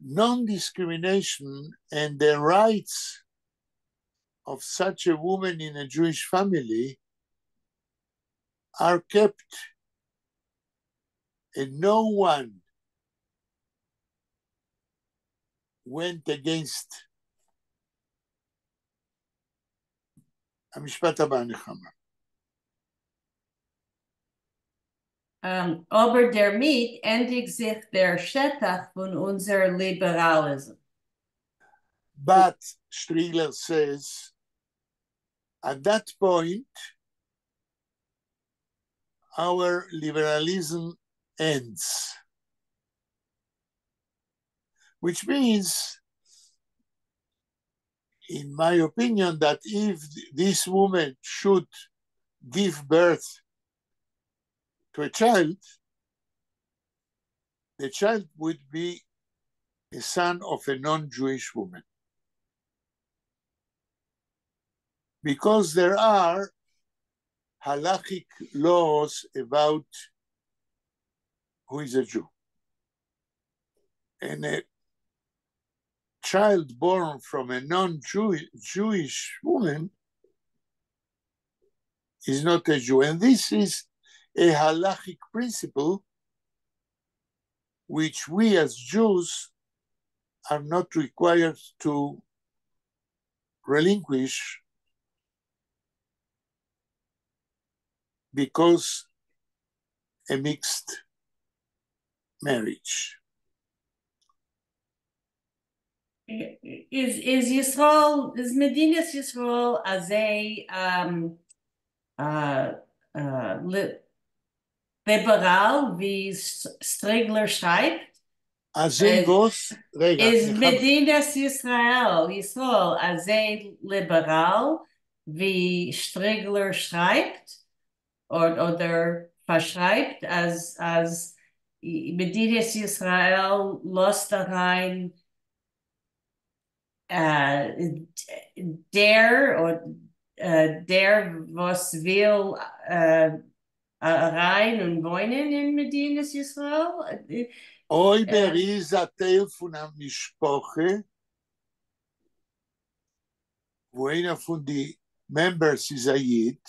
non-discrimination and the rights of such a woman in a Jewish family are kept, and no one went against. המשפט הבא, נחמה. אָבער דערמיט ענדיקט זיך דער שטח פֿון אונדזער ליבעראַליזם. But Strigler says, at that point, our liberalism ends. Which means, in my opinion, that if this woman should give birth to a child, the child would be a son of a non-Jewish woman. Because there are halachic laws about who is a Jew. And a child born from a non-Jewish woman is not a Jew. And this is a halachic principle which we as Jews are not required to relinquish because a mixed marriage. Is מדינת ישראל as a ליבעראַל, ווי סטריגלער שרײַבט? אַזוי וואָס? רגע, איז מדינת ישראל, ישראל אַזוי ליבעראַל, ווי שטריגלער שרײַבט, אָדער פֿאַרשרײַבט, אַז, אַז מדינת ישראל לאָזט אַרײַן דער, דער וואָס וויל אַרײַן און וואוינען אין מדינת ישראל? אויב ער איז אַ טייל פֿון אַ משפּחה, וווּ איינער פֿון די members איז אַ ייִד,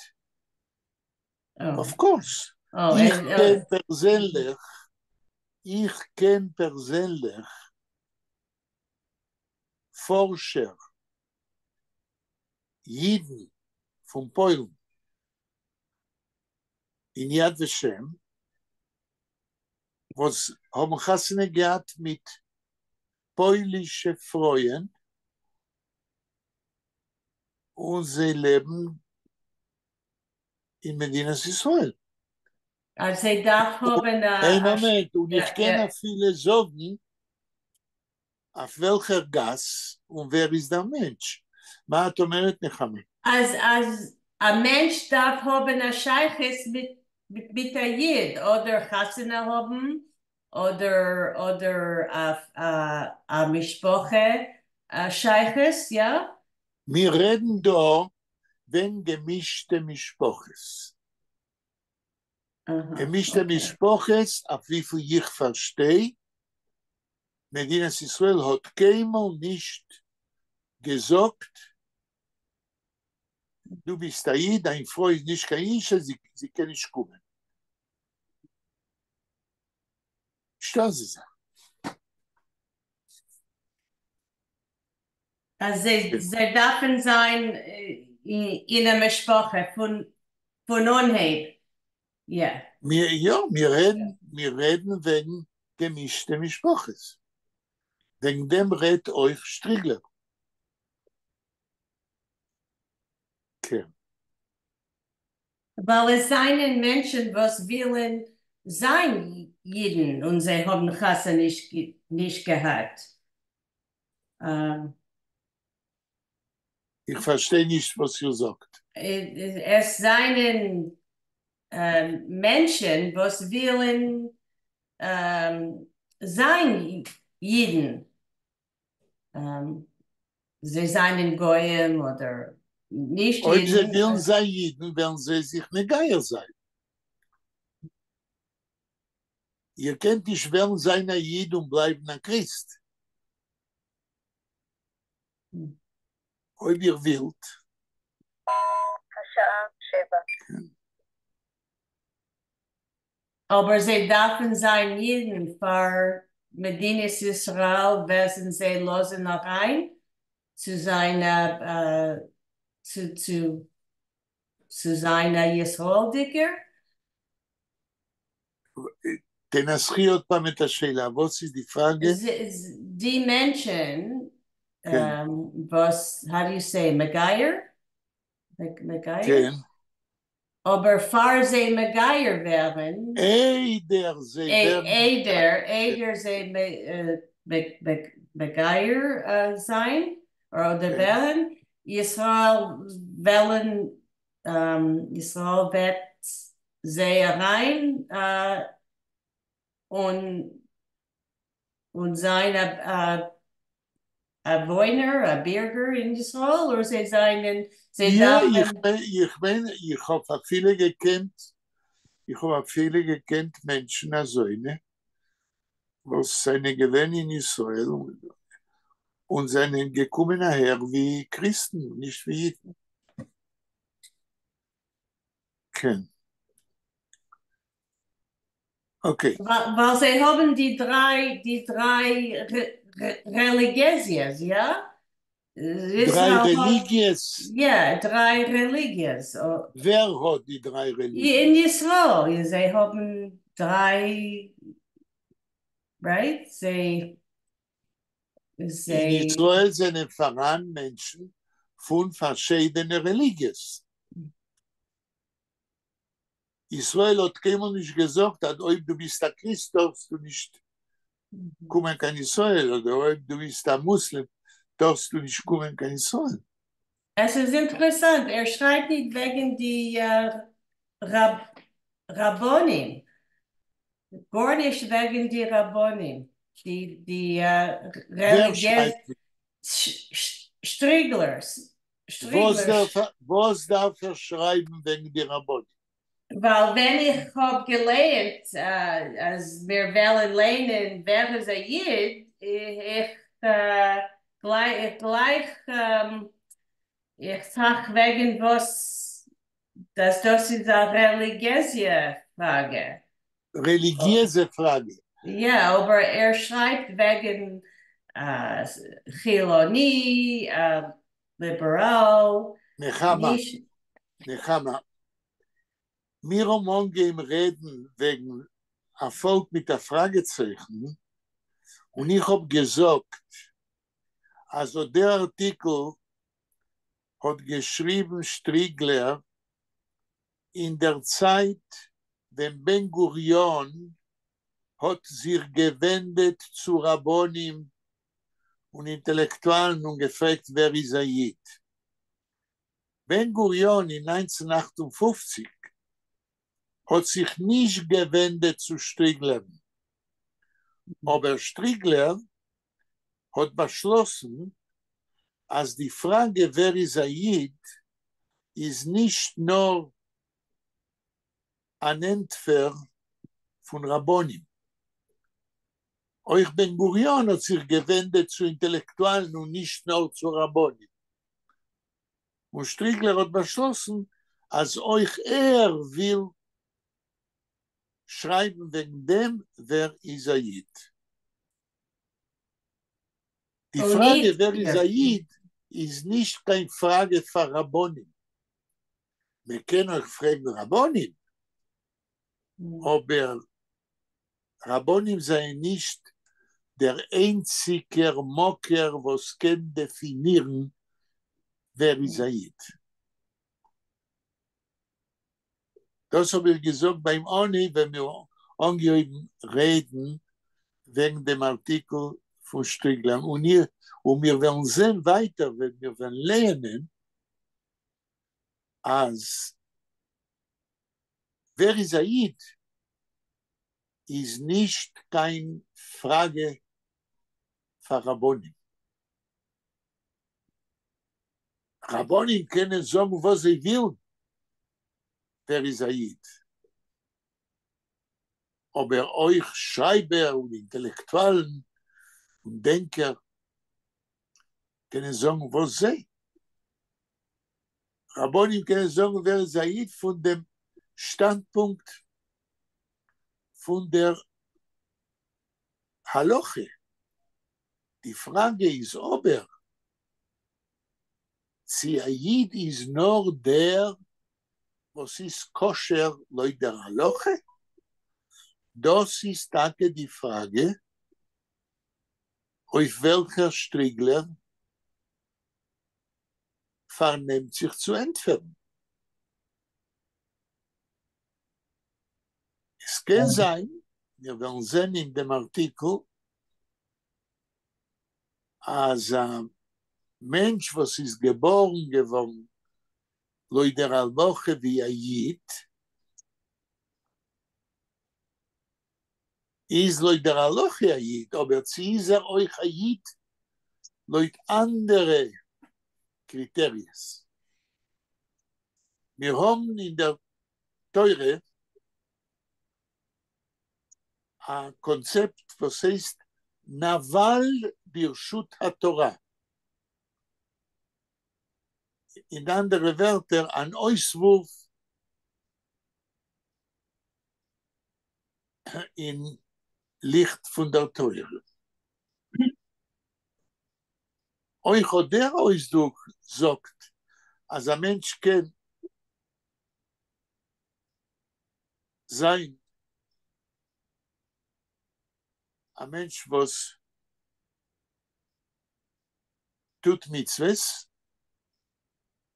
of course. איך קען פּערזענלעך, איך קען פּערזענלעך פֿאָרשער, ייִדן פֿון פּוילן אין יד ושם, וואָס האָבן חתונה געהאַט מיט פּוילישע פֿרויען און זיי לעבן אין מדינת ישראל. אַז זיי דאַרף האָבן אַ... איין מאָמענט, און איך קען אַפֿילו זאָגן, אויף וועלכער גאַס און ווער איז דער מענטש. מה את אומרת, נחמה? אַז, אַז אַ מענטש דאַרף האָבן אַ שײַכות מיט, מיט אַ ייִד, אָדער חתונה האָבן, אָדער, אָדער אַ, אַ, אַ משפּחה אַ שײַכות, יאָ? מיר רעדן דאָ וועגן געמישטע משפּחות. געמישטע משפּחות, אויף וויפֿל איך פֿאַרשטיי, מדינת ישראל האָט קיינמאָל נישט געזאָגט, דו ביסט אַ ייִד, דײַן פֿרוי איז נישט קיין ייִדישע, זי, זי קען נישט קומען. נישטאָ אַזאַ זאַך. אַז זיי, זיי דאַרפֿן זײַן אין אַ משפּחה פֿון, פֿון אָנהייב. יאָ. מיר, יאָ, מיר רעדן, מיר רעדן וועגן געמישטע משפּחות. וועגן דעם רעדט אויך שטריגלער. כן. ווײַל עס זײַנען מענטשן, וואָס ווילן זײַן ייִדן און זיי האָבן חתונה נישט, נישט געהאַט. איך פֿאַרשטיי נישט, וואָס איר זאָגט. עס זײַנען מענטשן, וואָס ווילן זײַן ייִדן. זיי זײַנען גויים אָדער נישט אויב זיי ייִדן. ווילן זײַן ייִדן, וועלן זיי זיך מגייר זײַן. איר קענט נישט וועלן זײַן אַ ייִד און בלײַבן אַ קריסט. אויב איר ווילט. השעה שבע. אָבער זיי דאַרפֿן זײַן ייִדן פֿאַר מדינת ישראל, וועלן זיי לאָזן אַרײַן צו זײַן אַ, צו, צו, צו זײַן אַ ישראלדיקער? תנסחי עוד פעם את השאלה, וואָס איז די פֿראַגע? די מענטשן, וואָס, how do you say, מגייר? מגייר? כן. אָבער פֿאַר זיי מגייר ווערן, איידער זיי ווערן, איידער, איידער זיי מגייר זײַן, אָדער ווערן, ישראל וועלן, ישראל וועט זיי אַרײַן און, און זײַן אַ, אַ, אַ וואוינער, אַ בירגער אין ישראל, אָדער זיי זײַנען, זיי יאָ, איך דאַרפֿן מיין, איך מיין, איך האָב אַפֿילו געקענט, איך האָב אַפֿילו געקענט מענטשן אַזוינע, וואָס זײַנען געווען אין ישראל און זײַנען געקומען אַהער ווי קריסטן, נישט ווי ייִדן. כן. אוקיי. ווײַל זיי האָבן די דרײַ, די דרײַ רעליגיעס, יאָ? דרײַ רעליגיעס? יאָ, דרײַ רעליגיעס. ווער האָט די דרײַ רעליגיעס? אין ישראל, זיי האָבן דרײַ, right? זיי, זיי... אין ישראל זענען פֿאַראַן מענטשן פֿון פֿאַרשיידענע רעליגיעס. ישראל האָט קיינמאָל נישט געזאָגט, אַז אויב דו ביסט אַ קריסט דאַרפסטו נישט קומען קיין ישראל, אָדער אויב דו ביסט אַ מוסלים דאַרפסטו נישט קומען קיין ישראל. עס איז אינטערעסאַנט, ער שרײַבט ניט וועגן די רבנים, גאָרנישט וועגן די רבנים, די רעליגיעזע שטריגלערס. וואָס דאַרף ער שרײַבן וועגן די רבנים? ווײַל ווען איך האָב געלייענט, אַז מיר וועלן לייענען ווער איז אַ ייִד, איך גלײַך איך טראַכט וועגן וואָס דאָס דאָס איז אַ רעליגיעזע פֿראַגע. רעליגיעזע פֿראַגע. יאָ, אָבער ער שרײַבט וועגן חילוני, ליבעראַל. נחמה, נחמה, מיר האָבן אָנגעהויבן רעדן וועגן אַ פֿאָלק מיט אַ פֿראַגע-צייכן, און איך האָב געזאָגט, אַז אָט דער אַרטיקל האָט געשריבן שטריגלער אין דער צײַט, ווען בן-גוריון האָט זיך געווענדעט צו רבנים און אינטעלעקטואַלן און געפֿרעגט ווער איז אַ ייִד. בן-גוריון אין 1958 האָט זיך נישט געווענדעט צו שטריגלערן, אָבער שטריגלער האָט באַשלאָסן, אַז די פֿראַגע ווער איז אַ ייִד איז נישט נאָר אַן ענטפֿער פֿון רבנים. אויך בן-גוריון האָט זיך געווענדעט צו אינטעלעקטואַלן און נישט נאָר צו רבנים. און שטריגלער האָט באַשלאָסן, אַז אויך ער וויל שרײַבן וועגן דעם, ווער איז אַ ייִד. די פֿראַגע ווער איז אַ ייִד איז נישט קיין פֿראַגע פֿאַר רבנים. מע קען אויך פֿרעגן רבנים, אָבער רבנים זענען נישט דער איינציקער מקור וואָס קען דעפֿינירן ווער איז אַ ייִד. דאָס האָב איך געזאָגט בײַם אָנהייב, ווען מיר אָנגעהויבן רעדן וועגן דעם אַרטיקל פֿון שטריגלער. און איר, און מיר וועלן זען ווײַטער, ווען מיר וועלן לייענען, אַז ווער איז אַ ייִד איז נישט קיין פֿראַגע פֿאַר רבנים. רבנים קענען זאָגן וואָס זיי ווילן, ווער איז אַ ייִד. אָבער אויך שרײַבער און אינטעלעקטואַלן און דענקער קענען זאָגן וואָס זיי. רבנים קענען זאָגן ווער איז אַ ייִד פֿון דעם שטאַנדפּונקט פֿון דער הלכה. די פֿראַגע איז אָבער, צי אַ ייִד איז נאָר דער, וואָס איז כּשר לויט דער הלכה? דאָס איז טאַקע די פֿראַגע, אויף וועלכער שטריגלער פֿאַרנעמט זיך צו ענטפֿערן. עס קען זײַן, מיר וועלן זען אין דעם אַרטיקל, אַז אַ מענטש וואָס איז געבאָרן געוואָרן לויט דער הלכה ווי אַ ייִד, איז לויט דער הלכה אַ ייִד, אָבער צי איז ער אויך אַ ייִד לויט אַנדערע קריטעריעס? מיר האָבן אין דער תּורה אַ קאָנצעפּט וואָס הייסט נבל ברשות התּורה. אין אַנדערע ווערטער, אַן אויסוווּרף אין ליכט פֿון דער תּורה. אויך אָט דער אויסדרוק זאָגט, אַז אַ מענטש קען זײַן אַ מענטש וואָס טוט מצוות,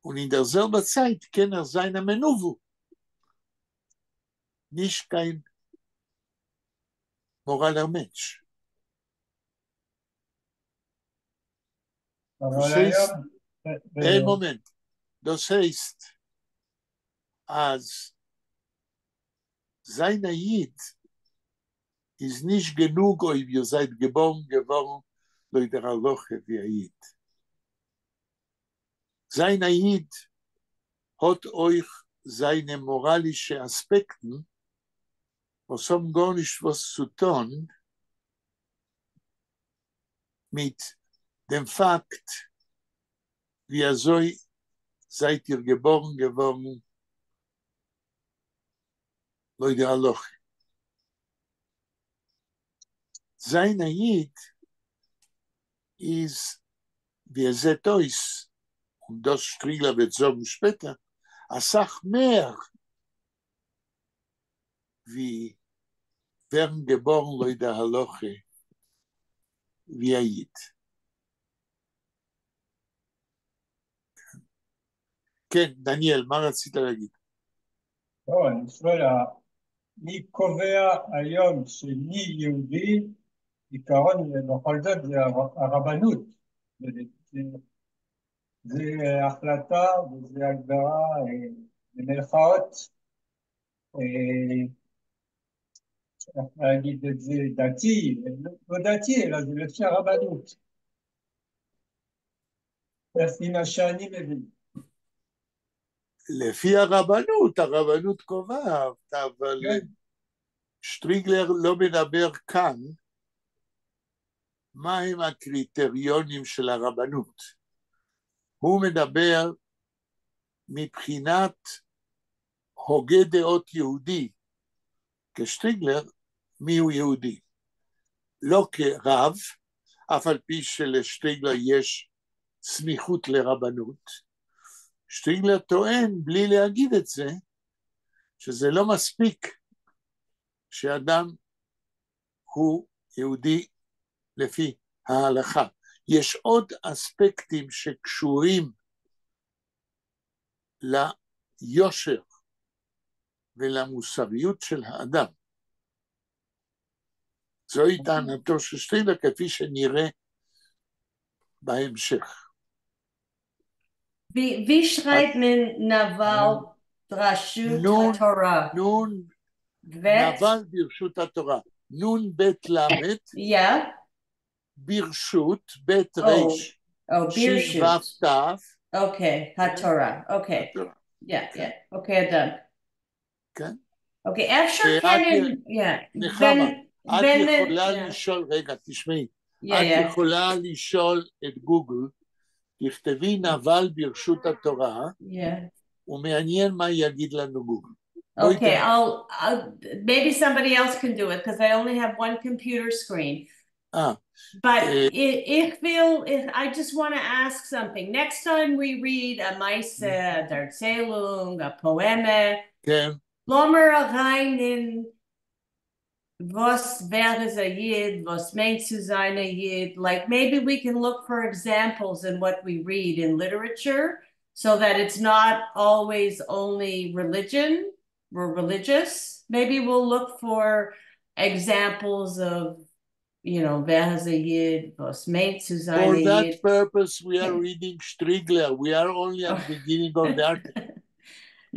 און אין דער זעלבער צײַט קען ער זײַן אַ מנוול. נישט קיין מאָראַלער מענטש. אבל דאָס הייסט, היום... איין מאָמענט, דאָס הייסט, אַז זײַן אַ ייִד איז נישט גענוג, אויב איר זײַט געבאָרן געוואָרן לויט דער הלכה ווי אַ ייִד. זײַן אַ ייִד האָט אויך זײַנע מאָראַלישע אַספּעקטן, וואָס האָבן גאָרנישט וואָס צו טאָן מיט דעם פֿאַקט, ווי אַזוי זײַט איר געבאָרן געוואָרן לויט דער הלכה. זײַן אַ ייִד איז, ווי עס זעט אויס, און דאָס שטריגלער וועט זאָגן שפּעטער, אַ סך מער ווי ווערן געבאָרן לויט דער הלכה ווי אַ ייִד. כן, דניאל, מה רצית להגיד? לא, אני שואל, מי קובע היום שמי יהודי, עיקרון בכל זאת זה הרבנות. זה החלטה וזה הגדרה במרכאות, איך להגיד את זה, דתי, לא דתי, אלא זה לפי הרבנות. לפי מה שאני מבין. לפי הרבנות, הרבנות קובעת, אבל כן. שטריגלר לא מדבר כאן מהם הקריטריונים של הרבנות. הוא מדבר מבחינת הוגה דעות יהודי, כשטריגלר, מיהו יהודי? לא כרב, אף על פי שלשטריגלר יש סמיכות לרבנות. שטריגלר טוען, בלי להגיד את זה, שזה לא מספיק שאדם הוא יהודי לפי ההלכה. יש עוד אספקטים שקשורים ליושר ולמוסריות של האדם. זוהי טענתו של שטריגלר כפי שנראה בהמשך. ווי שרײַבט מען נבל ברשות נון, התורה? נון, בית? נבל ברשות התורה. נון בית למד, Yeah. ברשות, בית Oh, ריש, oh, שין ברשות. וו תו. Okay, התורה. Okay. התורה. Yeah, yeah. Okay, done. כן. Okay, אפשר ואת כן, yeah. נחמה, בין, את בין, יכולה yeah. לשאול, רגע, תשמעי, Yeah, את yeah. יכולה לשאול את גוגל, תכתבי נבל ברשות התורה, Yeah. ומעניין מה יגיד לנו גוגל. בואי Okay, תראי. I'll maybe somebody else can do it because I only have one computer screen. אה, But איך וויל, איך, I just want to ask something. Next time we read אַ מעשׂה, אַ דערציילונג, אַ פּאָעמע, כן, לאָמיר אַרײַן אין וואָס ווער איז אַ ייִד, וואָס מיינט צו זײַן אַ ייִד. Like maybe we can look for examples in what we read in literature so that it's not always only religion, we're religious. Maybe we'll look for examples of, ווער איז אַ ייִד, וואָס מיינט צו זײַן For אַ that ייִד. purpose, we are reading Strigler. We are only at the beginning of the article.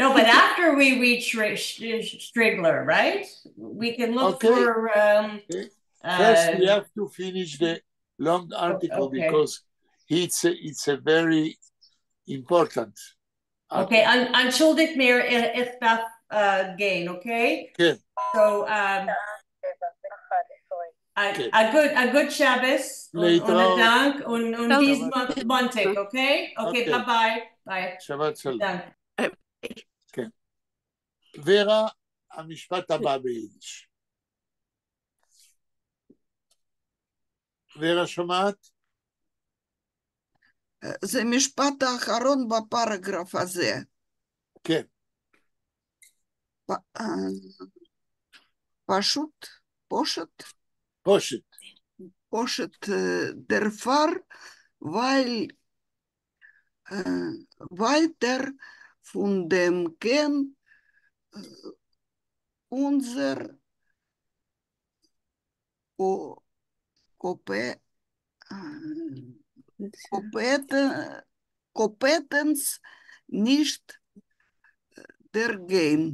No, but after we read Strigler, right? We can look Okay. for. Okay. First, we have to finish the long article okay. because it's a very important Okay, article. אַנטשולדיקט מיר, איך דאַרף גיין, okay? כן. So, כן. a good Shabbos און להתראות. אַ דאַנק און און ביז מאָנטיק, okay? Okay, Okay. bye bye. ביי. שבת שלום. דאַנק. כן. ורה, המשפט הבא ביידיש. ורה שומעת? זה משפט האחרון בפרגרף הזה. כן. פשוט, פושט, פושט. פּשוט דערפֿאַר, ווײַל ווײַטער פֿון דעם קען אונדזער קאָמפּעטענץ נישט דערגיין.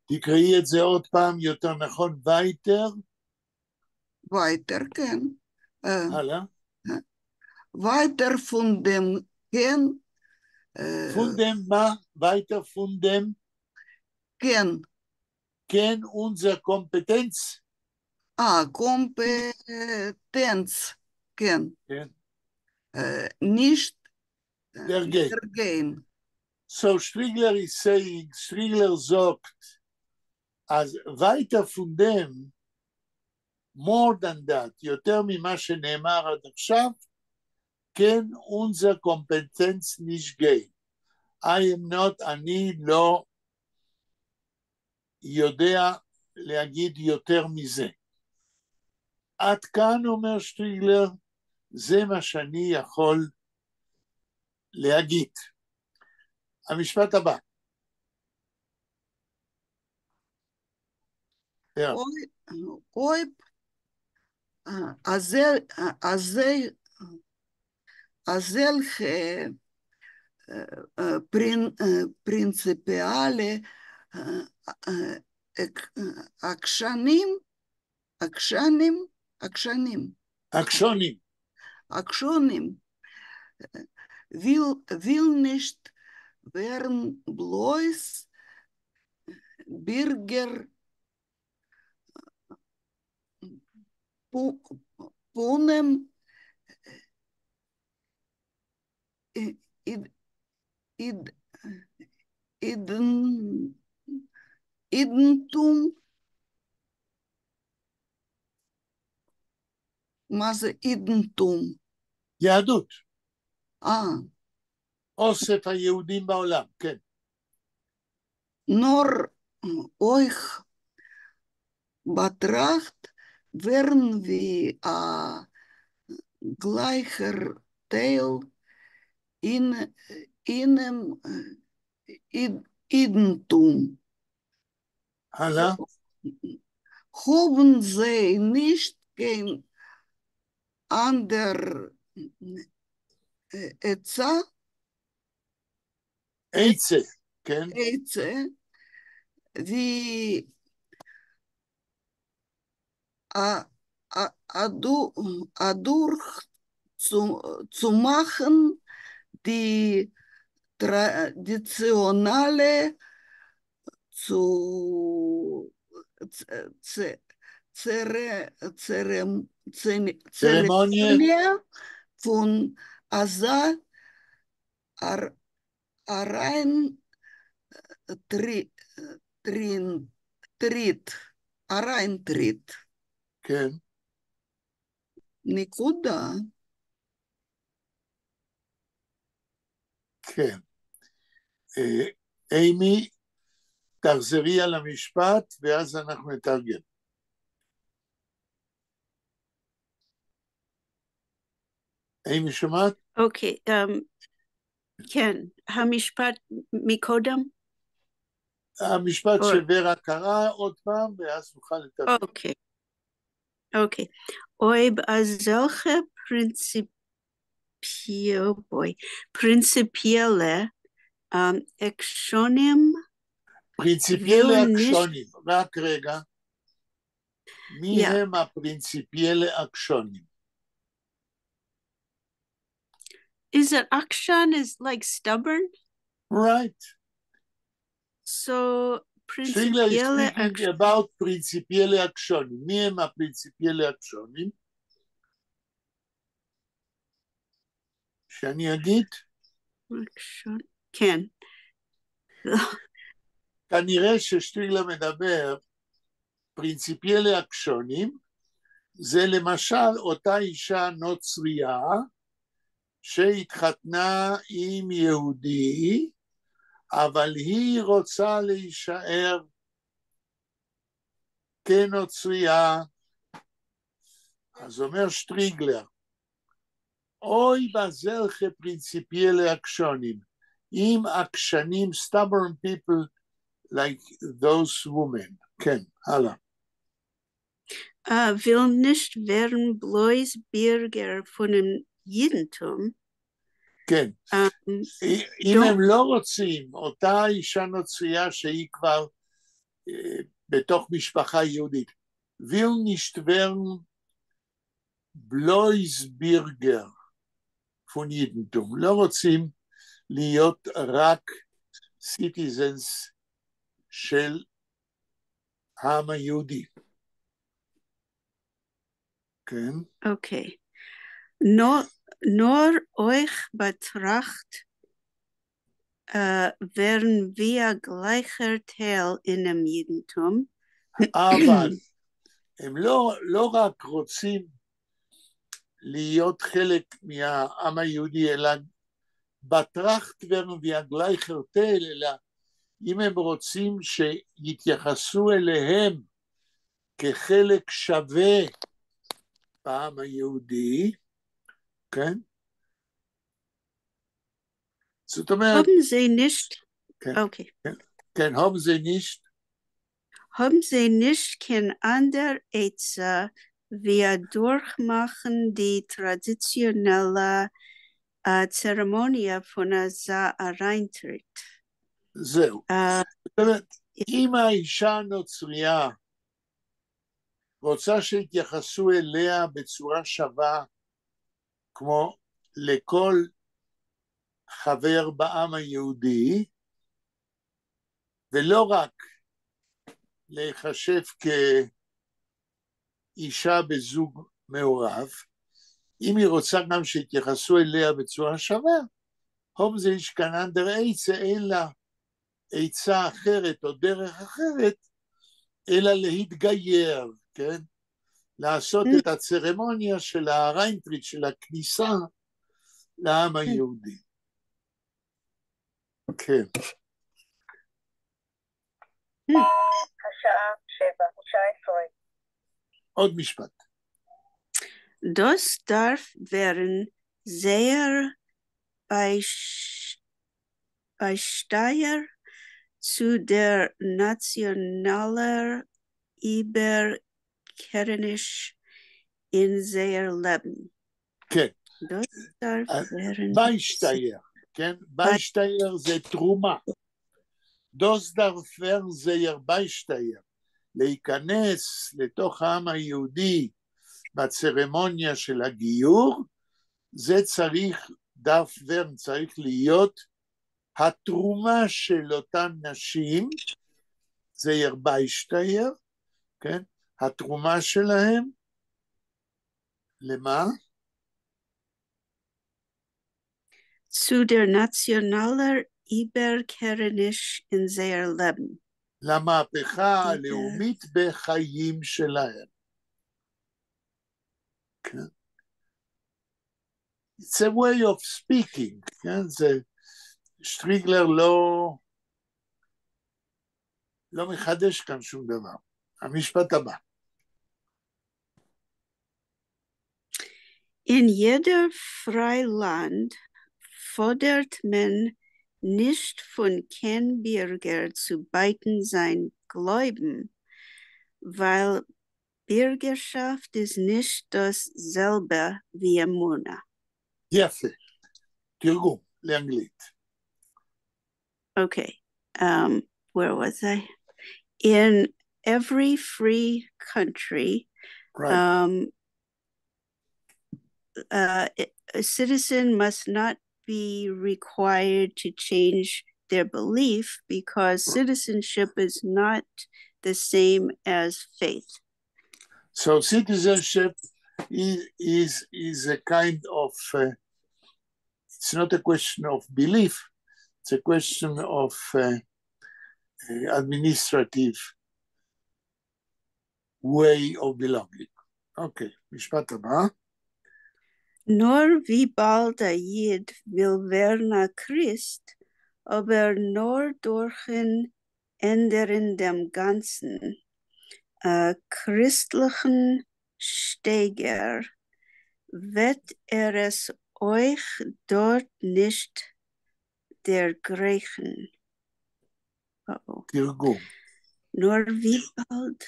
תקראי את זה עוד פעם, יותר נכון, ווײַטער. ווײַטער, כן. הלאה. ווײַטער פֿון דעם קען... פֿון דעם מה? ווײַטער פֿון דעם? קען. קען אונדזער קאָמפּעטענץ? קאָמפּעטענץ, כן. כן. נישט דערגיין. דערגיין. So Strigler is saying, שטריגלער זאָגט, אַז ווײַטער פֿון דעם, more than that, יותר ממה שנאמר עד עכשיו, קען אונדזער קאָמפּעטענץ נישט גיין. I am not, אני לא יודע להגיד יותר מזה. עד כאן, אומר שטריגלר, זה מה שאני יכול להגיד. המשפט הבא. אויב אַזעלכע פּרינציפּיעלע עקשנים, עקשנים, עקשנים. עקשנים. עקשנים. וויל נישט ווערן בלויז בירגער פֿונעם ייִדנטום. מה זה ייִדנטום? יהדות. אוסף היהודים בעולם, כן. נאָר אויך באַטראַכט ווערן ווי אַ גלײַכער טייל אינעם ייִדנטום. הלאה. האָבן זיי נישט קיין אַנדער עצה? עצה, כן. עצה, ווי אַדורכצומאַכן די טראַדיציאָנעלע צערעמאָניע פֿון אַזאַ אַרײַנטריט, אַרײַנטריט. כן. נקודה. כן. אימי, תחזרי על המשפט ואז אנחנו נתרגם. אימי שומעת? אוקיי, כן, המשפט מקודם? המשפט שוורה קראה עוד פעם, ואז נוכל לתרגם. אוקיי, אוקיי. אויב אַזעלכע פּרינציפּיעלע עקשנים פּרינציפּיעלע עקשנים, רק רגע. מי הם הפרינציפיאלה עקשונים? Is it עקשן is like stubborn? Right. So שטריגלר is פּרינציפּיעלע speaking about פרינציפיאלה עקשנים. מי הם הפרינציפיאלה עקשנים? שאני אגיד? כן. כנראה ששטריגלר מדבר, פרינציפיאלה עקשנים, זה למשל אותה אישה נוצרייה שהתחתנה עם יהודי, אבל היא רוצה להישאר כנוצרייה. אז אומר שטריגלר, אויב אַזעלכע פּרינציפּיעלע עקשנים, אם עקשנים, stubborn people, like those women. כן, הלאה. וויל נישט ווערן בלויז בירגער פֿונעם ייִדנטום. כן. אם הם לא רוצים, אותה אישה נוצרייה שהיא כבר בתוך משפחה יהודית, וויל נישט ווערן בלויז בירגער פֿון ייִדנטום, לא רוצים להיות רק citizens של העם היהודי. כן. אוקיי. נאָר אויך באַטראַכט ווערן ווי אַ גלײַכער טייל אינעם ייִדנטום. אבל הם לא רק רוצים להיות חלק מהעם היהודי, אלא באַטראַכט ווערן ווי אַ גלײַכער טייל, אלא אם הם רוצים שיתייחסו אליהם כחלק שווה בעם היהודי, כן? זאת אומרת... האָבן זיי נישט... כן, אוקיי. כן, האָבן זיי נישט. האָבן זיי נישט קיין אַנדער עצה ווי אַדורכמאַכן די טראַדיציאָנעלע צערעמאָניע פֿון אַזאַ אַרײַנטריט. זהו. זאת אומרת, אם האישה הנוצרייה רוצה שיתייחסו אליה בצורה שווה כמו לכל חבר בעם היהודי, ולא רק להיחשב כאישה בזוג מעורב, אם היא רוצה גם שיתייחסו אליה בצורה שווה, האָבן זיי נישט קיין אַנדער עצה, אלא עצה אחרת או דרך אחרת, אלא להתגייר, כן? לעשות את הצרמוניה של האַרײַנטריט, של הכניסה לעם היהודי. כן. השעה 7:19. עוד משפט. דאָס דאַרף ווערן זייער בײַשטײַער צו דער נאַציאָנאַלער איבערקערעניש אין זייער לעבן. כן. דאָס דאַרף ווערן... בײַשטײַער, כן? בײַשטײַער זה תרומה. דאָס דאַרף ווערן זייער בײַשטײַער, להיכנס לתוך העם היהודי בצרמוניה של הגיור, זה צריך, דאַרף ווערן, צריך להיות התרומה של אותן נשים, זייער בײַשטײַער, כן? התרומה שלהם, למה? צו דער נאַציאָנאַלער איבערקערעניש אין זייער לעבן. למהפכה הלאומית בחיים שלהם. כן. It's a way of speaking, כן? זה, שטריגלר לא מחדש כאן שום דבר. המשפט הבא. אין יעדער פֿרײַ לאַנד פֿאָדערט מען נישט פֿון קיין בירגער צו בײַטן זײַן גלויבן, ווײַל בירגערשאַפֿט איז נישט דאָס זעלבע ווי אמונה. יפה. תרגום לאנגלית. Okay, where was I? In every free country, a citizen must not be required to change their belief because citizenship is not the same as faith. So citizenship is a kind of, it's not a question of belief, it's a question of administrative way of belonging. אוקיי, משפט הבא. נאָר ווי באַלד אַ ייִד וויל ווערן אַ קריסט, אָבער נאָר דורכן ענדערן דעם גאַנצן קריסטלעכן שטייגער, וועט ער עס אויך דאָרט נישט דערגרייכן. Uh-oh. תרגום. נאָר ווי באַלד,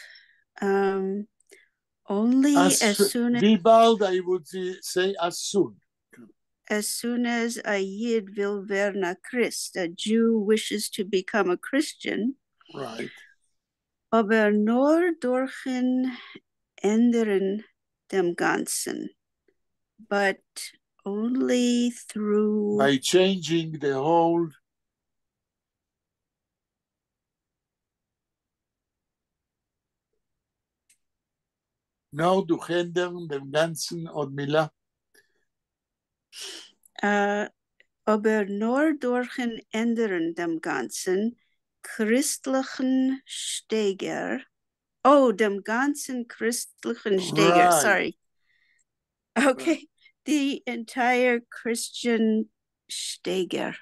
only As, as soon as ווי באַלד, I would say as soon. As soon as אַ ייִד וויל ווערן אַ קריסט, a Jew wishes to become a Christian. Right. אָבער נאָר דורכן ענדערן דעם גאַנצן. But only through by changing the whole נאָר דורך ענדערן דעם גאַנצן, עוד מילה. אָבער נאָר דורכן ענדערן דעם גאַנצן קריסטלעכן שטייגער. Oh, דעם גאַנצן קריסטלעכן שטייגער, sorry. Okay, the entire Christian שטייגער.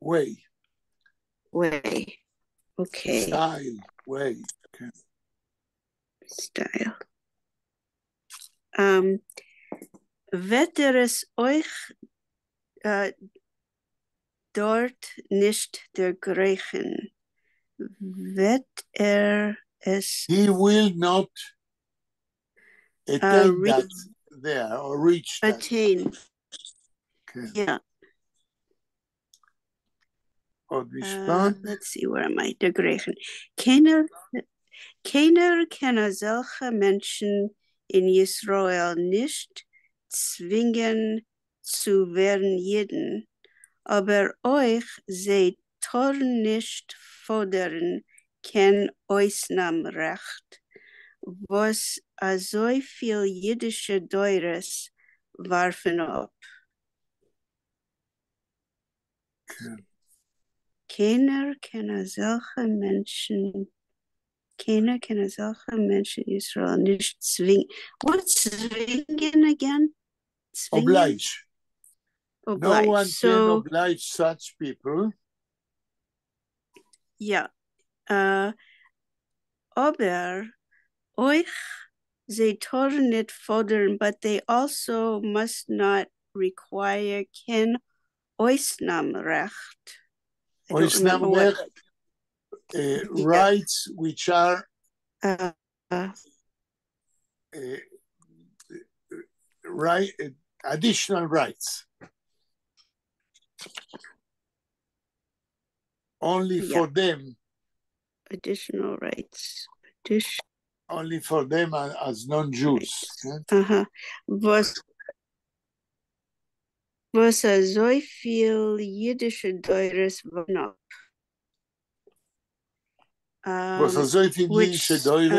Way. Way. Okay. Style, way. Okay. Style. וועט ער עס אויך דאָרט נישט דערגרייכן? וועט ער עס He will not attain that there or reach that. Attain. Okay. Yeah. עוד משפט. Let's see, where am I? דערגרייכן. קיינער, קיינער קען אַזעלכע מענטשן אין ישׂראל נישט צווינגען צו ווערן ייִדן, אָבער אויך זיי טאָרן נישט פֿאָדערן קיין אויסנאַם־רעכט, וואָס אַזוי פֿיל ייִדישע דורות וואַרפֿן אָפּ. כן. קיינער קען אַזעלכע מענטשן, קיינער קען אַזעלכע מענטשן אין ישׂראל נישט צווינגען. What's צווינגען again? צווינגען? Oblige. No Oblige. one So, can oblige such people. Yeah. אָבער אויך זיי טאָרן ניט פֿאָדערן, but they also must not require קיין אויסנאַם־רעכט. I don't remember what אויסנאַם־רעכט, rights which are right, additional rights. Only for them. Additional rights. Only for them as non-Jews. Rights. וואָס, וואָס אַזוי פֿיל ייִדישע דורות וואַרפֿן אָפּ. וואָס אַזוי פֿיל Which, ייִדישע דורות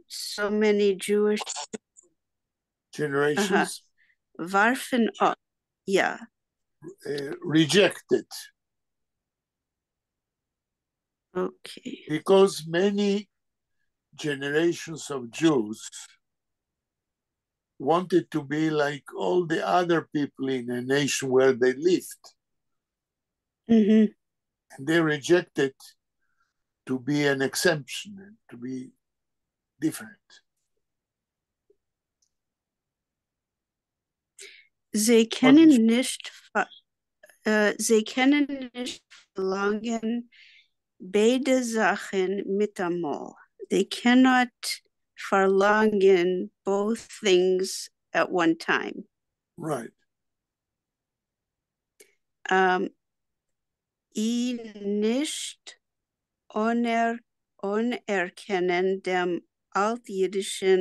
so many Jewish generations וואַרפֿן אָפּ. Yeah. Rejected. Okay. Because many generations of Jews wanted to be like all the other people in a nation where they lived. And they rejected to be an exemption, to be different. זיי קענען נישט זיי קענען נישט פֿאַרלאַנגען ביידע זאַכן מיט אַ מאָל. They cannot פֿאַרלאַנגען both things at one time. Right. אי נישט אָנערקענען דעם אַלט-ייִדישן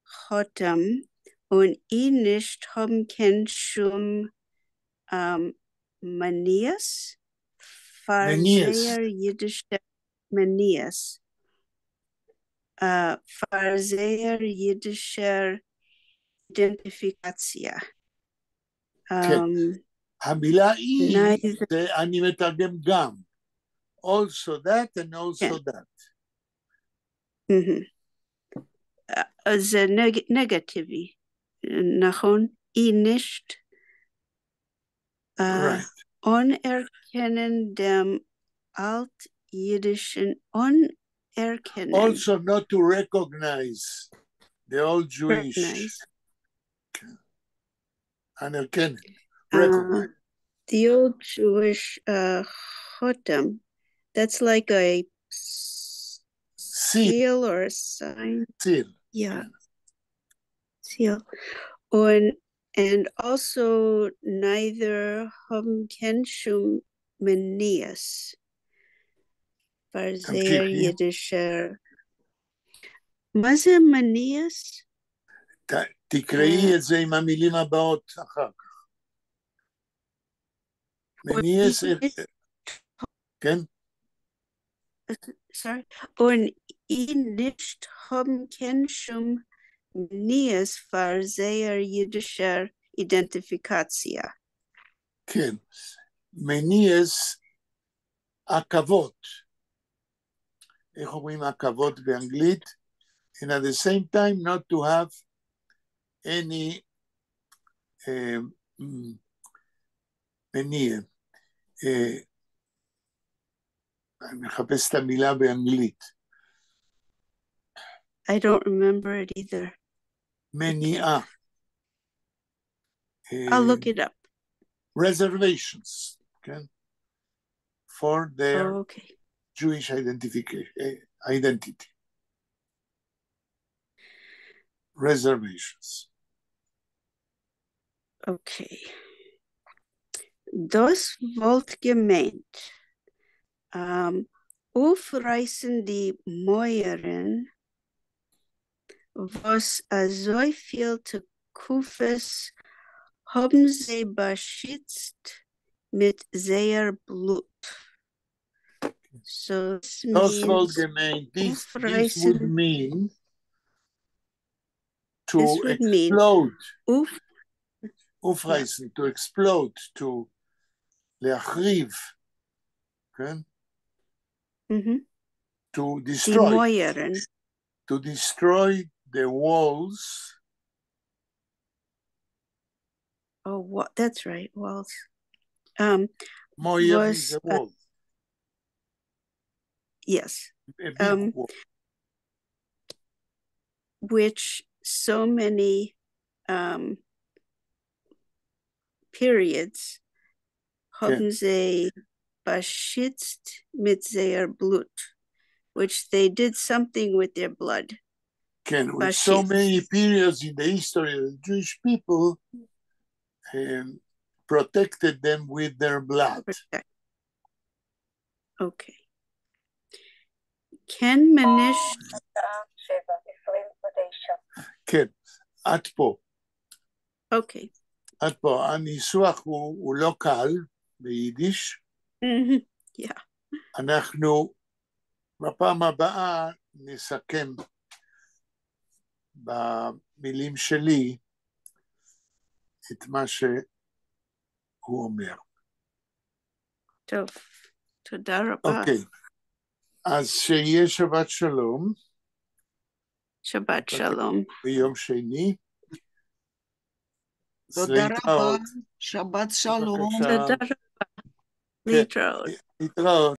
חותם און אי נישט האָבן קיין שום מניעות פֿאַר מניעות. זייער ייִדישע מניעות, פֿאַר זייער ייִדישער אידענטיפֿיקאַציע. כן. המילה אי, neither זה אני מתרגם גם. Also that and also כן. that. זה נגטיבי, נכון? אי נישט אָנערקענען דעם אַלט-ייִדישן אָנערקענען. Also not to recognize the old Jewish. Recognize. אָנערקענען. Recognize. The old Jewish חותם. That's like a Seal. seal or a sign. Seal. Yeah. Seal. און and also neither האָבן קיין שום מניעות פֿאַר זייער תמשיכי. ייִדישער. מה זה מניעות? תקראי את זה עם המילים הבאות אחר כך. מניעות, כן? Sorry. און אי נישט האָבן קיין שום מניעות פֿאַר זייער ייִדישער אידענטיפֿיקאַציע. כן. מניעות עכבות. איך אומרים עכבות באנגלית? And at the same time not to have any מניע. אני מחפש את המילה באנגלית. I don't remember it either. מניעה. I'll look it up. Reservations, כן? For their Oh, okay. Jewish identity. Reservations. Okay. דאָס וואָלט געמיינט, אויפֿרײַסן די מויערן, וואָס אַזוי פֿיל תּקופֿות האָבן זיי באַשיצט מיט זייער בלוט. So this דאָס וואָלט means געמיינט, this would אויפֿרײַסן. Mean to This would mean explode. אויף, אויפֿרײַסן, to explode, to להחריב, כן? To די destroy. מויערן. To destroy the walls. Oh, what? That's right, walls. מויער is Was, a wall. Yes. A big wall. Which so many periods האָבן זיי באַשיצט מיט זייער בלוט, which they did something with their blood. כן, with so באַשיצט. Many periods in the history of the Jewish people protected them with their blood. Protect. Okay. קען מען נישט כן, עד פה. Okay. עד פה. הניסוח הוא לא קל ביידיש. אנחנו בפעם הבאה נסכם במילים שלי את מה שהוא אומר. טוב, תודה רבה. אוקיי, אז שיהיה שבת שלום. שבת שלום. ביום שני. תודה רבה, להתראות. שבת שלום. בבקשה. תודה רבה. להתראות. להתראות.